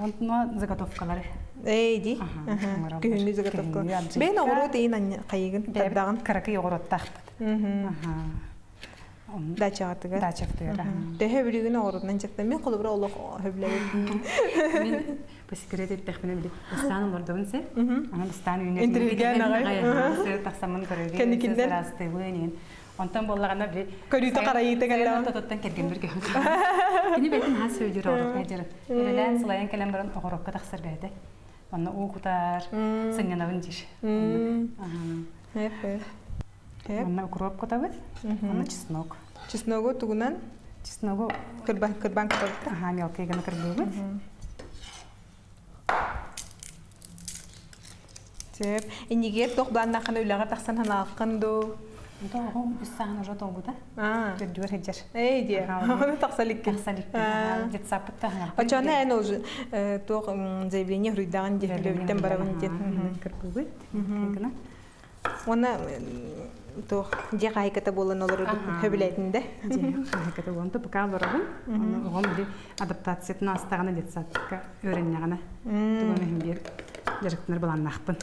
Онтуно заготовкалары. Эй ди. Күһүҥҥү заготовка. Бэйэн оҕуруот ыйын хайыгын тардаҕын. Кыракый оҕуруоттаахпыт. Дачаҕытыгар. Дачаҕытыгар. Төһө билигин оҕуруотунан дьахтар мин холобура олох сөбүлэбин. Мин по секрету эттэхпинэ били бастаан олордобун сеп. Аны бастаан үүнэр. Интригээн аҕай. Тахсаммын көрөбүн. Кэнникиннэн. Ыраастыыбын иин. Онтон буоллаҕына били көрүүтэ харайыыта кэллэҕин. Тототтон кэргэммэр көһөн Кини бэйэтин наһаа сөбүлүүр оҕорокко дьарык. Үлэлээн сылайан кэлэн баран оҕорокко тахсар бэйэтэ. Онно уу кутар, сынньанабын диир. Манна укроп кутабыт, онно чеснок. Чесногу тугунан? Чесногу кырбан кырбан кутабыт. Аха, мелкий гына кырбыыбыт. Сөп. Иннигиэр туох былааннааххына үлэҕэ тахсан ханааххын дуу? Оҕом үс сааһын уже толбута. Төрдүгэр сылдьар. Эй диэ. Ону тахса иликкин. Тахса иликкин. Детсаппыт таһыҥар. Очону эн ол туох заявление хуруйдаҕын диэн үлэбиттэн барабын диэн. Кырбыыбыт. Уонна туох дьиэ хаһайката буолан олорорбут сөбүлээтин да? Дьиэ хаһайката буолан пока олоробун. Онно оҕом били адаптациятын аастаҕына детсадка үөрэннэҕинэ тугу иһин биир дьарыктанар былааннаахпын.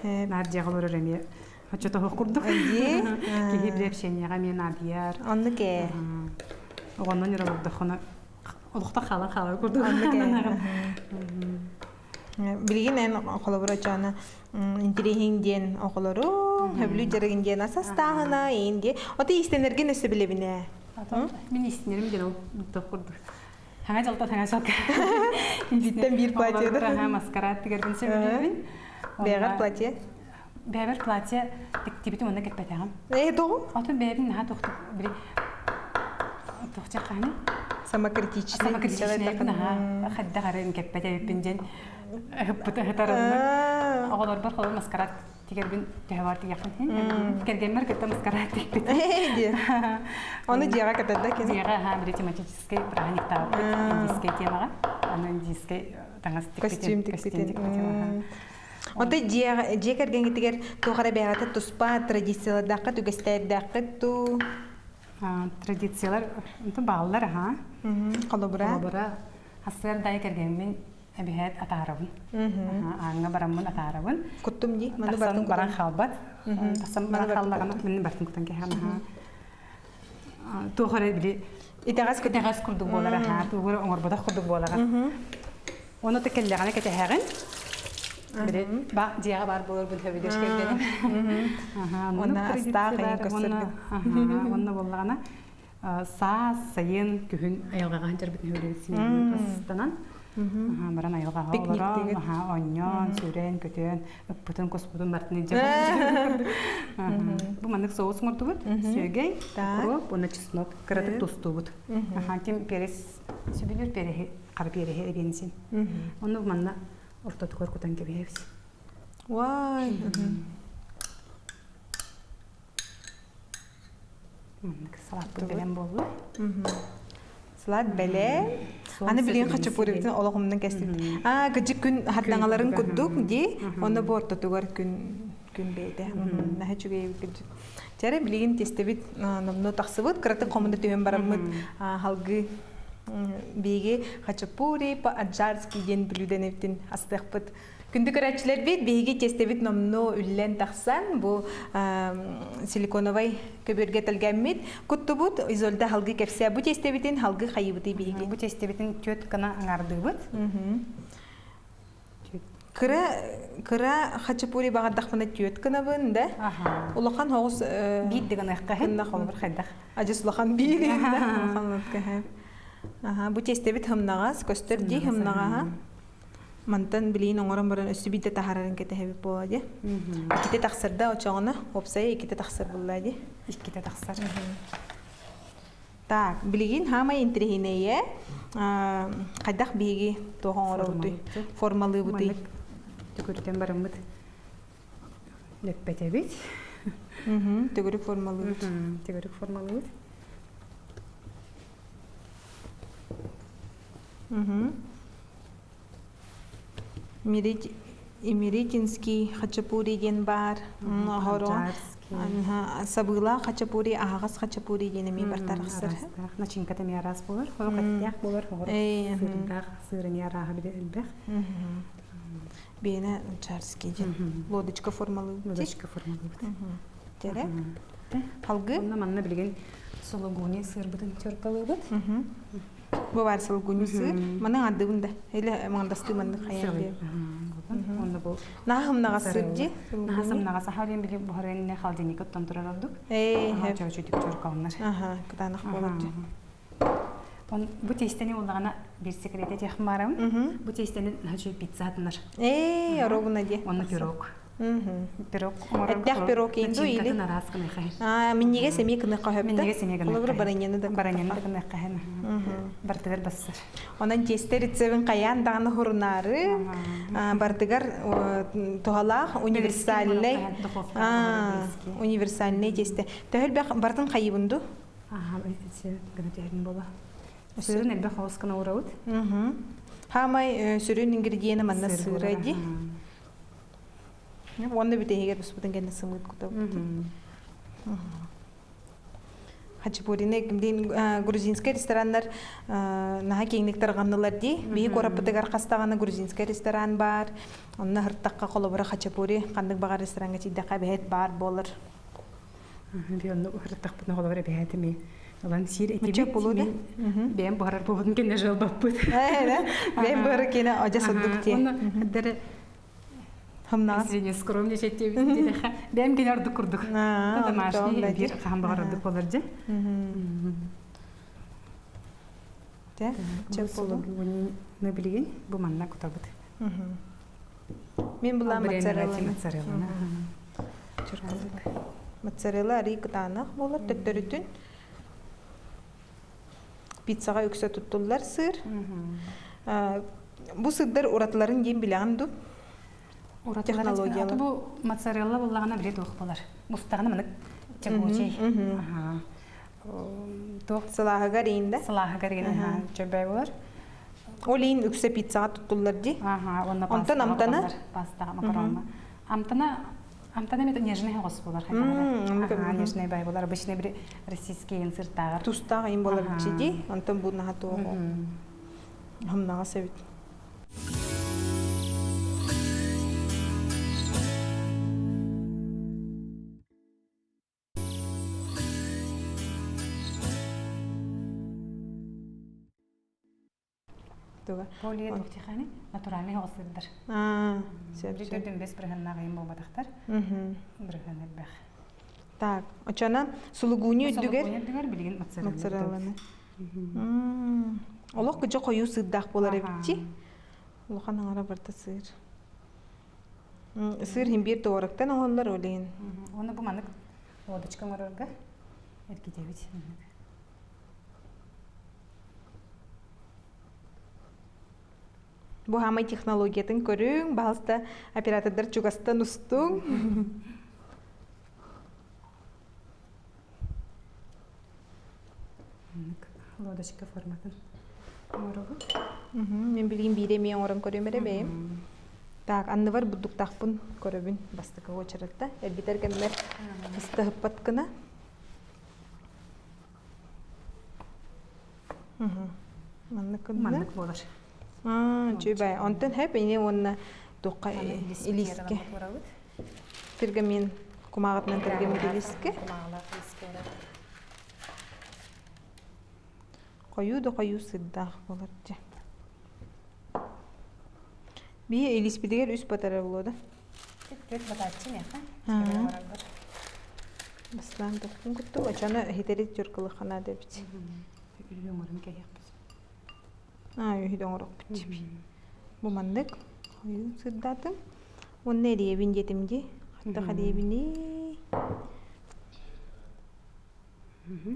Наар дьиэҕэ олорор эмиэ оччотоһуох курдук. Киһи били общениеҕа эмиэ наадыйар. Оннук ээ. Оҕоннон эрэ олордоххуна олохто хаалан хаалар курдук. Оннук ээ. Билигин эн холобура чаана интириэһиҥ диэн оҕолору хөбүлүү дьарыгын диэн ас астааһына иин диэ ото иистэнэргин өссө билэбин ээ Мин иистэнэрим диэн ол туох курдук хаҥа дьалтан хаҥа дьалка Биттэн биир платье да маскарад тигэрбин сөбүлүүбүн бэҕэр платье бэйэбэр платье тиктибитим уонна кэппэтэҕим ээ тоҕу отун бэйэбин наһаа тохтук били тохча хааны самокритичный самокритичный наһаа хайдах эрэ кэппэт эбиппин диэн ыһыппыт ыһытарыннык оҕолорбор холор маскарад тигэрбин төһө бар тигиэхпин кэргэммэр кытта маскарад тикпит Ону дьиэҕэ кэтэрдэ кини дьиэҕэ аһаа били тематическай праздниктаабыт индийскэй темаҕа аны индийскэй таҥас костюм тикпитин Отой дьиэ дьиэ кэргэҥҥитигэр туох эрэ бэйэҕитэ туспа традициялардааххыт, үгэстэрдээххит дуу? Традициялар бааллар аха. Холобура? Холобура, сарсыарда кэргэммин эбиһээт атаарабын. Ааҥҥа бараммын атаарабын. Куттум дии, маны Тахсан баран хаалбат. Тахсан баран хааллаҕына мин бартын кутан кэһэм аха. Туох эрэ били итэҕэс итэҕэс курдук буолар аха, тугу эрэ оҥорботох курдук буолаҕын. Ону да кэллэҕинэ кэтэһэҕин. Били ба дьиэҕэ баар буоларбын сөбүлүүр кэргэним. Уонна астаах эйин көстөргүн. Уонна буоллаҕына саас, сайын, күһүн айылҕаҕа сылдьарбытын сөбүлүүбүт симэһин астанан. Баран айылҕаҕа олорон, оонньоон, сүүрэн, көтөн, ыппытын, куспутун бартын илдьэ Бу маннык соус оҥордубут. Сүөгэй, укроп уонна чеснок кыратык тустуубут. Тим перец сөбүлүүр переһи хара переһи эбиэн син. Ону манна ортотугар кутан кэбиһэбит. Вай! Маннык салааппыт бэлэм буолла. Салат бэлэм. Аны билигин хачапурибытын олох умнан кэстибит. Аа, кыдьык күн хардаңаларын курдук дии. Онно бу ортотугар күн күн бэйдэ. Наһаа үчүгэй кыдьык. Чэрэ билигин тестэбит номнуо тахсыбыт, кыратык хомуна түһэн бараммыт халгыы биһиги хачапури по-аджарски диэн бүлүүдэнэбитин астыахпыт. Күндү көрөөччүлэрбит, биһиги тестэбит номнуо үллэн тахсан, бу силиконовай көбүөргэ тэлгэммит куттубут. Изольда халгы кэпсээ. Бу тестэбитин халгы хайыбытый биһиги? Бу тестэбитин түөрт гына аҥаардыыбыт. Кыра кыра хачапури баҕардахпына түөт гынабын да. Улахан хоҕус биир да гыныахха иһин холобур хайдах. Адьас улахан биир улахан Аха, бу тиэстэбит хымнаҕас, көстөр дии хымнаҕаһа. Мантан билиин оҥорон баран өссө биирдэ таһаарарын кэтэһэбит буола дии. Иккитэ тахсарда очоҕуна, уопсайа иккитэ тахсар булла дии. Иккитэ тахсар. Так, билигин хаамай интэриэһинэйэ хайдах биһиги туох оҥоробутуй, формалыыбытый? Төгүрүтэн бараммыт лэппэтэбит. Төгүрүк формалыыбыт. Төгүрүк формалыыбыт. Имеретинский хачапури диэн баар. Хоро. Сабыылаах хачапури, аһаҕас хачапури диэн эмиэ бартарахсар. Начинката эмиэ араас буолар. Хорох эттээх буолар, хорох сыырдаах, сыыр эмиэ арааһа бile элбэх. Биэнэ чарский диэн. Лодочка формалыыбыт. Лодочка формалыыбыт. Тере. Халгы. Онно манна билигин сологуни сыырбытын чоркалыыбыт. Бу бар сылгуну сыыр. Маны ардыбын да. Или маңдастыы маннык хайа. Онно бу Наһымнаҕа сыр дии. Наһасымнаҕа саха диэн били буһарыанне холодильникка оттон турар ордук. Ээ, Чөчүтүк чоркаланар. Аха, кытаанах буолар дии. Он бу тиэстэни уллаҕына бир секрете тех марам. Бу тиэстэни наһаа пицца атынар. Ээ, оробуна дии. Онно пирог. Пирог Эттээх пирог иинду или? араас гыныха. Аа, минньигэс эмиэ гыныха хөптө. Минньигэс эмиэ гыныха. Олобур бараньяны да Бараньяны да гыныха. Бартыгар бассар. Онон тиэстэ рецебин хайаан даҕаны хурунаары бардыгар туһалаах универсальнай универсальнай тиэстэ. Төһөлбөх бартын хайыбын ду? Аха, гына түһэрин буола. Сырын элбэх хоос гына урабыт. Хаамай сүрүн ингредиени манна сыра ди. Уонна бүтэһигэр буспутун кэннэ сымыыт кутабыт. Хачапурины грузинскай рестораннар наһаа киэҥник тарҕаннылар дии. Биһи куораппытыгар хастаҕына грузинскай ресторан баар. Онно һыртахха холобура хачапури ханнык баҕар рестораҥҥа тиийдэххэ эбэһээт баар буолар. Би онно һыртахпытына холобура эбэһээт эмиэ ылан сиир этибит. Болуу да? Бэйэм буһарар буолбутун кэннэ жалбаппыт. Бэйэм буһарар кэннэ одьа сырдык тиэ. Онно дere Хамнаас. Извини, скромничать диэбит Бэйэм кини ордук курдук. Домашний биир хаһан баҕар ордук болар дьэ. Те, чеп болу. Мы билигин бу манна кутабыт. Мен була моцарелла. Моцарелла. Моцарелла арый кытаанах болар төттөрүтүн. Пиццаҕа үксэ туттуллар сыр. Бу сырдар уратыларын диэн билэҕин дуу? Технологиялар. Бу моцарелла буллаҕына биле туох болар. Мустаҕына манык тягучий. Туох сылааһыгар иин да? Сылааһыгар иин чөбөй болар. Ол иин үксэ пиццаҕа туттуллар дии. Онтон амтана? Пастаҕа макаронна. Амтана Амтана эмиэ нежный оҕус буолар хайдах нежный бай буолар обычный били российский ин сыртааҕар тустаах ин буолар дии онтон бу наһаа туоҕу хамнаҕас эбит Туга? Полиэток тихани натуральный оҕусырдар. Аа, сөп. Бүтүрдүн бес бырыһаннаах ыйым буолбатахтар. Бырыһан элбэх. Так, очона сулугуни үрдүгэр Сулугуни үрдүгэр билигин моцарелланы. Олох кыжа хойуу сыырдаах буолар эбитчи. Улахан аҥара барда сыыр. Сыыр хин биир туорактан оҥоллор олин. Оны бу манык лодочка оҥорорго эргитэбит. Бу хаамай технологиятын көрүҥ, баһалыста оператордар чугастан устуҥ. Лодочка форматын оҥоробут. Мен билигин биири эмиэ оҥорон көрүөм эрэ бэйэм. Так, анныбар бурдуктаахпын көрөбүн бастакы уочаратта. Эргитэр кэммэр ыстаһыппат гына. Маннык Маннык буолар. Аа, үчүгэй. Онтон хэп ини уонна туохха илиискэ. Пергамент кумааҕытынан тэлгэммит илиискэ. Хойуу да хойуу сырдаах буолар дьэ. Бии илиспитигэр үс батара буолуо да. Түөрт батааччы миэхэ. Бастаан тохтун куттук, очону хитери тюркалыхана дебит. Үһү оҥорон кэһиэхпит. Аа, үһү оҥорохпут. Бу маннык хойуу сырдаатым. Уонна эриэбин диэтим дии. Хатта хариэбини.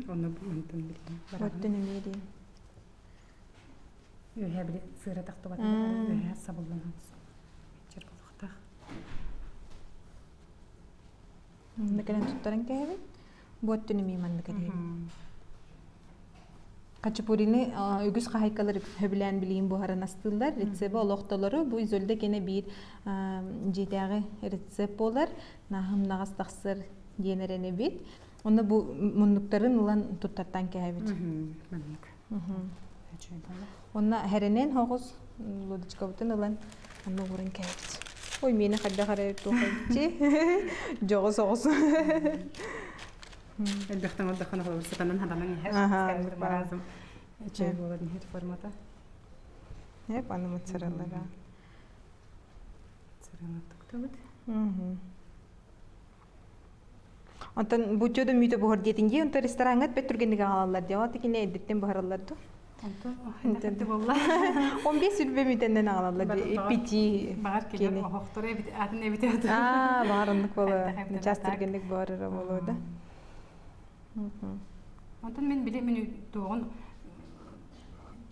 Онно мантан билигин. Оттон эмиэ диэн. Үөһэ били сыыра тахтыбатын үөһэ сабыллан чэр булуохтаах. Манна кэлэн туттаран кээһэбин. Бу өттүн эмиэ маннык эриэбин. Хачапурины үгүс хаһайкалар сөбүлээн билигин буһаран астыыллар. Рецеби олохтолору бу Изольда кэнэ биир дьиэтээҕи рецепт буолар. Наһымнаҕас тахсар. диэн эрэнэбит. Онно бу муннуктарын ылан туттартан кэһэбит. Маннык. Онно хэрэнэн хоҕус лодочкабытын ылан онно ууран кэһэбит. Ой, миэнэ хайдах эрэ туох эбитчи. Дьоҕус оҕус. Элбэхтэн олдоххуна холобур сатанан хатанан иһэр. Маразм. Чэй буолан иһэр формата. Эп аны моцареллара. Сырыны туктабыт. Онтон бу чөдө мүтө буһар диэтин дии, онтон рестораҥҥа бэт түргэнник аҕалаллар дии. Ол тикини эрдэттэн буһараллар ду. Онтон буолла. 15 сүрбэ мүтэннэн аҕалаллар дии. Пяти. Баҕар кини оһохторо эбит атын эбит Аа, баҕар оннук буолуо. Час түргэнник буһарара буолуо да. Онтон мин били мин туоҕун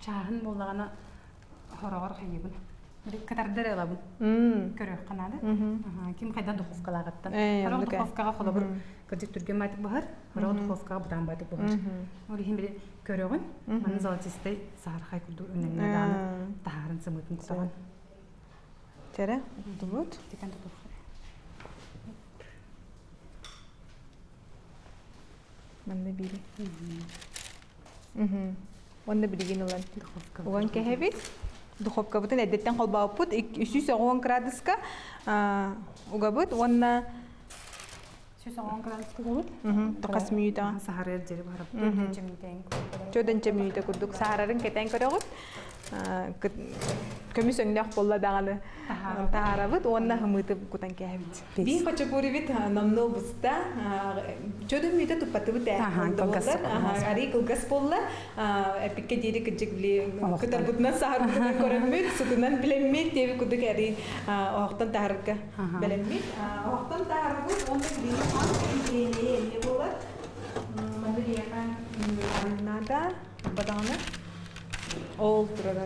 чааһын буоллаҕына хороҕор хайыбын. Кытардар ылабын. Көрүөххэ наада. Ким хайда духовкалааҕыттан. Хорох духовкаҕа холобур кырдьык түргэн баайтык баһар, хорох духовкаҕа бытаан баайтык буһар. Ол иһин били көрөҕүн, маны золотистай саһархай курдук өнөҥҥө даҕаны таһаарын сымыытын кутаҕын. Терэ, дубут. Тикан тутуохха. Манна биири. Уонна билигин ылан уган кэһэбит. Духовкабытын эрдэттэн холбооппут 390 градуска угабыт уонна 190 градуска угабыт. Тохас мүнүүтэ. Саһарар дьери барап. Чөдөнчө мүнүүтэ курдук саһарарын кэтэн көрөҕүт. Көмүс өҥнөөх буолла даҕаны таһаарабыт уонна хымыыты кутан кээһэбит. Биир хачапурибит номнуо буста. Чөдөн мүнүүтэ туппатыбыт ээ. Арый кылгас буолла. Эпиккэ диэри кыдьык били кытарбытынан саһарбытынан көрөммүт, сытынан билэммит диэби курдук арый оһохтон таһарга бэлэммит. Оһохтон таһарбыт уонна билигин ас интириэньэйэ эмиэ буолар. Манна биһиэхэ арыынаада бадаҕаны ол турар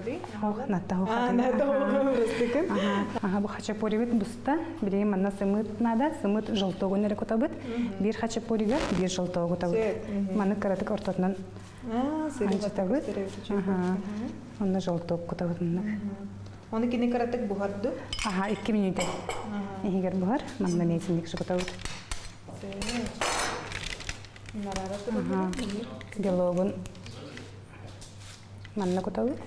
Ага, бу хачапурибит буста. Билигин манна сымыт надо, сымыт желтогун эрэ кутабыт. Биир хачапуригар биир желтогу кутабыт. Маны кыратык ортотунан анчытабыт. Онно желток кутабыт маннык. Оны кини кыратык буһарду. Аха, 2 минута. Иһигэр буһар. Манна миэтинник кутабыт. Белогун манна кутабыт.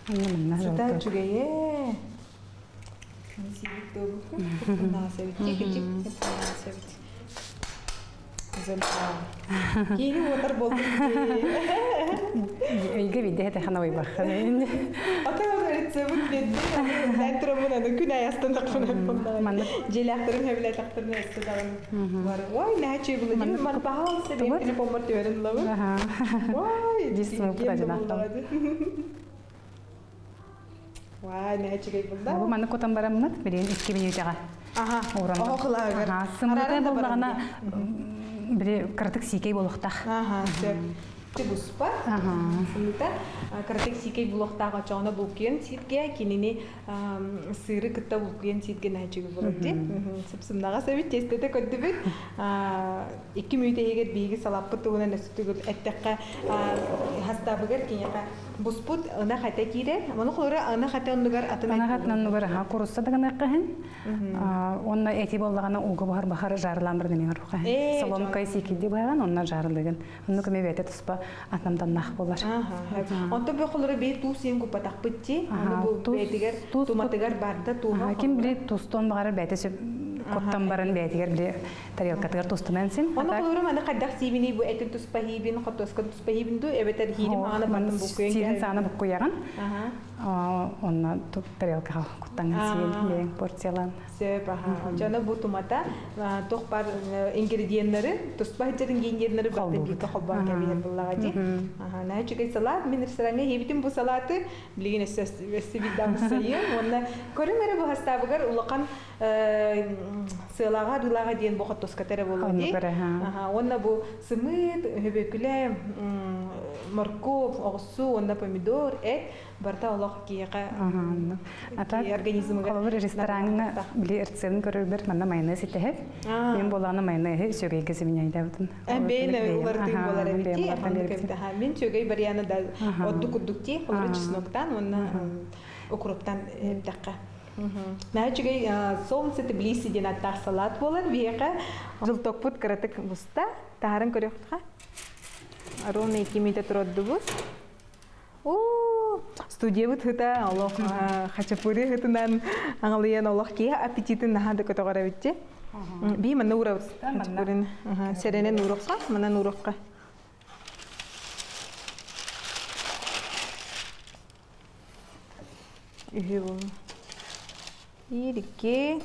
Манна манна Сыта үчүгэйэ. Киһи уотар буолбут Өйгө бидде хете хана ойбаххан. Ата рецепт берди. Мен турамын аны күн аястан тақпын. Желяхтарын хәбилә тақтырны өстө дагын. Бар. Ой, нәче булды. Мин пожалуйста, мен телефон бар төөрен лабы. Ой, Дисмы Вай, нәче булды. Бу маны кутан бараммыт, билин 2 минутага. Аха. Охо кылагыр. Сымыта буллагана бири кыртык сикей болуктах. Аха, сөп. Буспа. Сымыта кыртык сикей булуктах очоона булкуен ситге кинини сыры кытта булкуен ситге нәчүгү болот ди. Сыпсымнаға сәбит тестете көддүбүт. Икки мүйтейгер биги салаппыт тугунан өстүгүл эттекке хастабыгар кинеха буспут ына хата киирэр. Мону холора ына хата оннугар атын Ына хата оннугар аха курусса дагана каһын. Онна эти боллагана уга бахар бахар жарлан бир неме руха. Соломкай сикидди баган онна жарлыгын. Онну көмө бете туспа атамданнах болар. Онто бу холора бей туу сен купатахпыт ти. Аны бу бетигер туматыгар барда тууга. Ким били тустон багар бете коттан баран бетигер били тарелкатыгар тустунан син. Оны холору маны хайдах сиибини бу этин туспа хиибин хотоскан туспа хиибин ду эбетер хиирим аана бартын буккуйан Сиирин саана буккуяган. Онна тарелкаға куттанган сиин бэйэҥ порциялаан. Сөп, аха. Жана бу тумата туох бар ингредиеннары, туспа сылдьар ингредиеннары бартын бииргэ холбоон кэбиһэр буллаҕа дии. Аха, наһаа үчүгэй салат. Мин рестораҥҥа иһибитим бу салаты. Билигин өссө өссө биирдэ амсайыам. Уонна көрүҥ эрэ бу хастаабыгар улахан сыалаҕа арыылааҕа диэн бу хоттоската эрэ буолуо дии. Уонна бу сымыыт, хөбөкүлэ, моркуоп, оҕурсу уонна помидор, эт барыта олох киһиэхэ организмыгар Холобур рестораҥҥа били рецебин көрөрбөр манна майонез итэһэр. Мен буолаана майонеһы сүөгэйгэ заменяйдабытын. Бэйэн уларытыы буолар эбит дии. Мин сүөгэй варианы да одду курдук дии. Холобур чесноктан уонна укроптан эбдэххэ. Наһаа үчүгэй солнце Тбилиси диэн аттаах салат буолар. Биһиэхэ желтокпут кыратык буста. Таһарын көрүөххэ. Ровно 2 минута турордубут. Оо, студиябыт ыта олох хачапури ыһытынан аҥалыйан олох киһи аппетитин наһаа да көтөҕөр эбитти. Би манна уурабыт хачапурин сэрэнэн уурукка, манан уурукка. Үһү буолла. Биир, икки,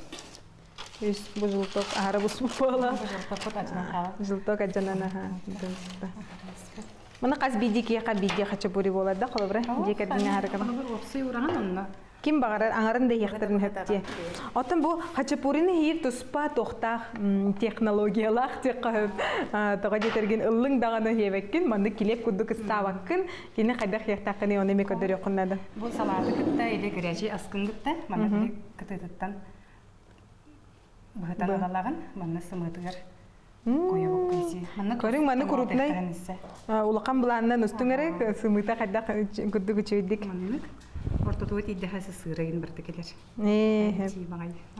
үс. Бу желток аһара буспут буола. Желтокпут адьанан хаалар. Желток адьанан аха. Маны хас биирдии киһиэхэ биирдии хачапури буолар да холобура дьиэ кэргэҥҥэ аһара кэбэ. Холобур уопсай ураҕан онно. Ким баҕарар аҥарын да иһиэхтэрин сөп Оттон бу хачапурины иһиир туспа туохтаах технологиялаах диэххэ сөп. Тоҕо диэтэргин ыллыҥ даҕаны иһиэбэккин, маннык килиэп курдук ыстаабаккын, Кини хайдах иэхтэххиний ону эмиэ көрдөрүөххүн наада. Бу салааты кытта или горячий аскын кытта манна били кытыытыттан быһытан ылалаҕын манна сымыытыгар Көрүҥ маны крупнай улахан былаанынан устуҥ эрэ сымыыта хайдах курдук үчүгэйдик. Маннык ортотуга тиийдэхэ сысыырайын барыта кэлэр.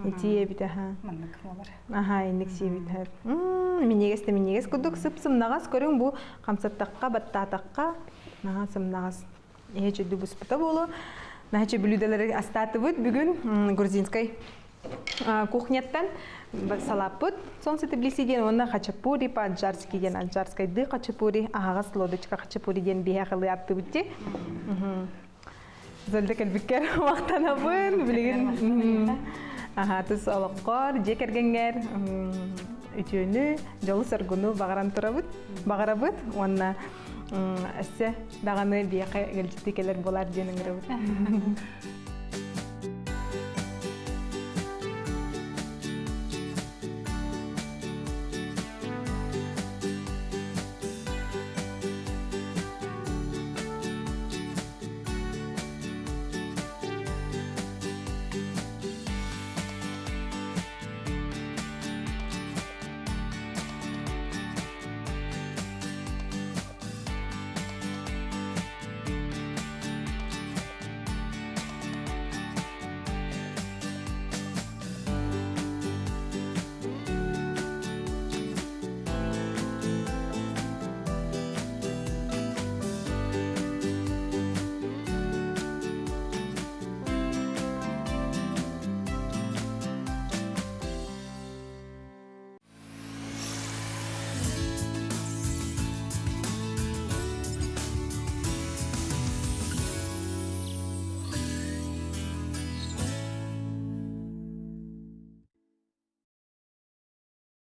Итии эбит аха. Маннык буолар. Аха инник сиэбит. Минньигэс да минньигэс курдук сып-сымнаҕас көрүҥ бу хамсаттахха, баттаатахха наһаа сымнаҕас. Иһэ чөйдү буспута буолуо. Наһаа чөй бүлүүдэлэри астаатыбыт бүгүн грузинскай кухняттан салааппыт солнце Тбилиси диэн уонна хачапури по-аджарски диэн аджарскайдыы хачапури аһаҕас лодочка хачапури диэн биһиэхэ ылыаптыбыт дии. Зольда кэлбиккэр махтанабын. Билигин аха тус олоххор, дьиэ кэргэҥҥэр үтүөнү, дьолу-соргуну баҕаран турабыт, баҕарабыт уонна өссө даҕаны биэхэ ыалдьыттыы кэлэр буолар диэн ыҥырабыт.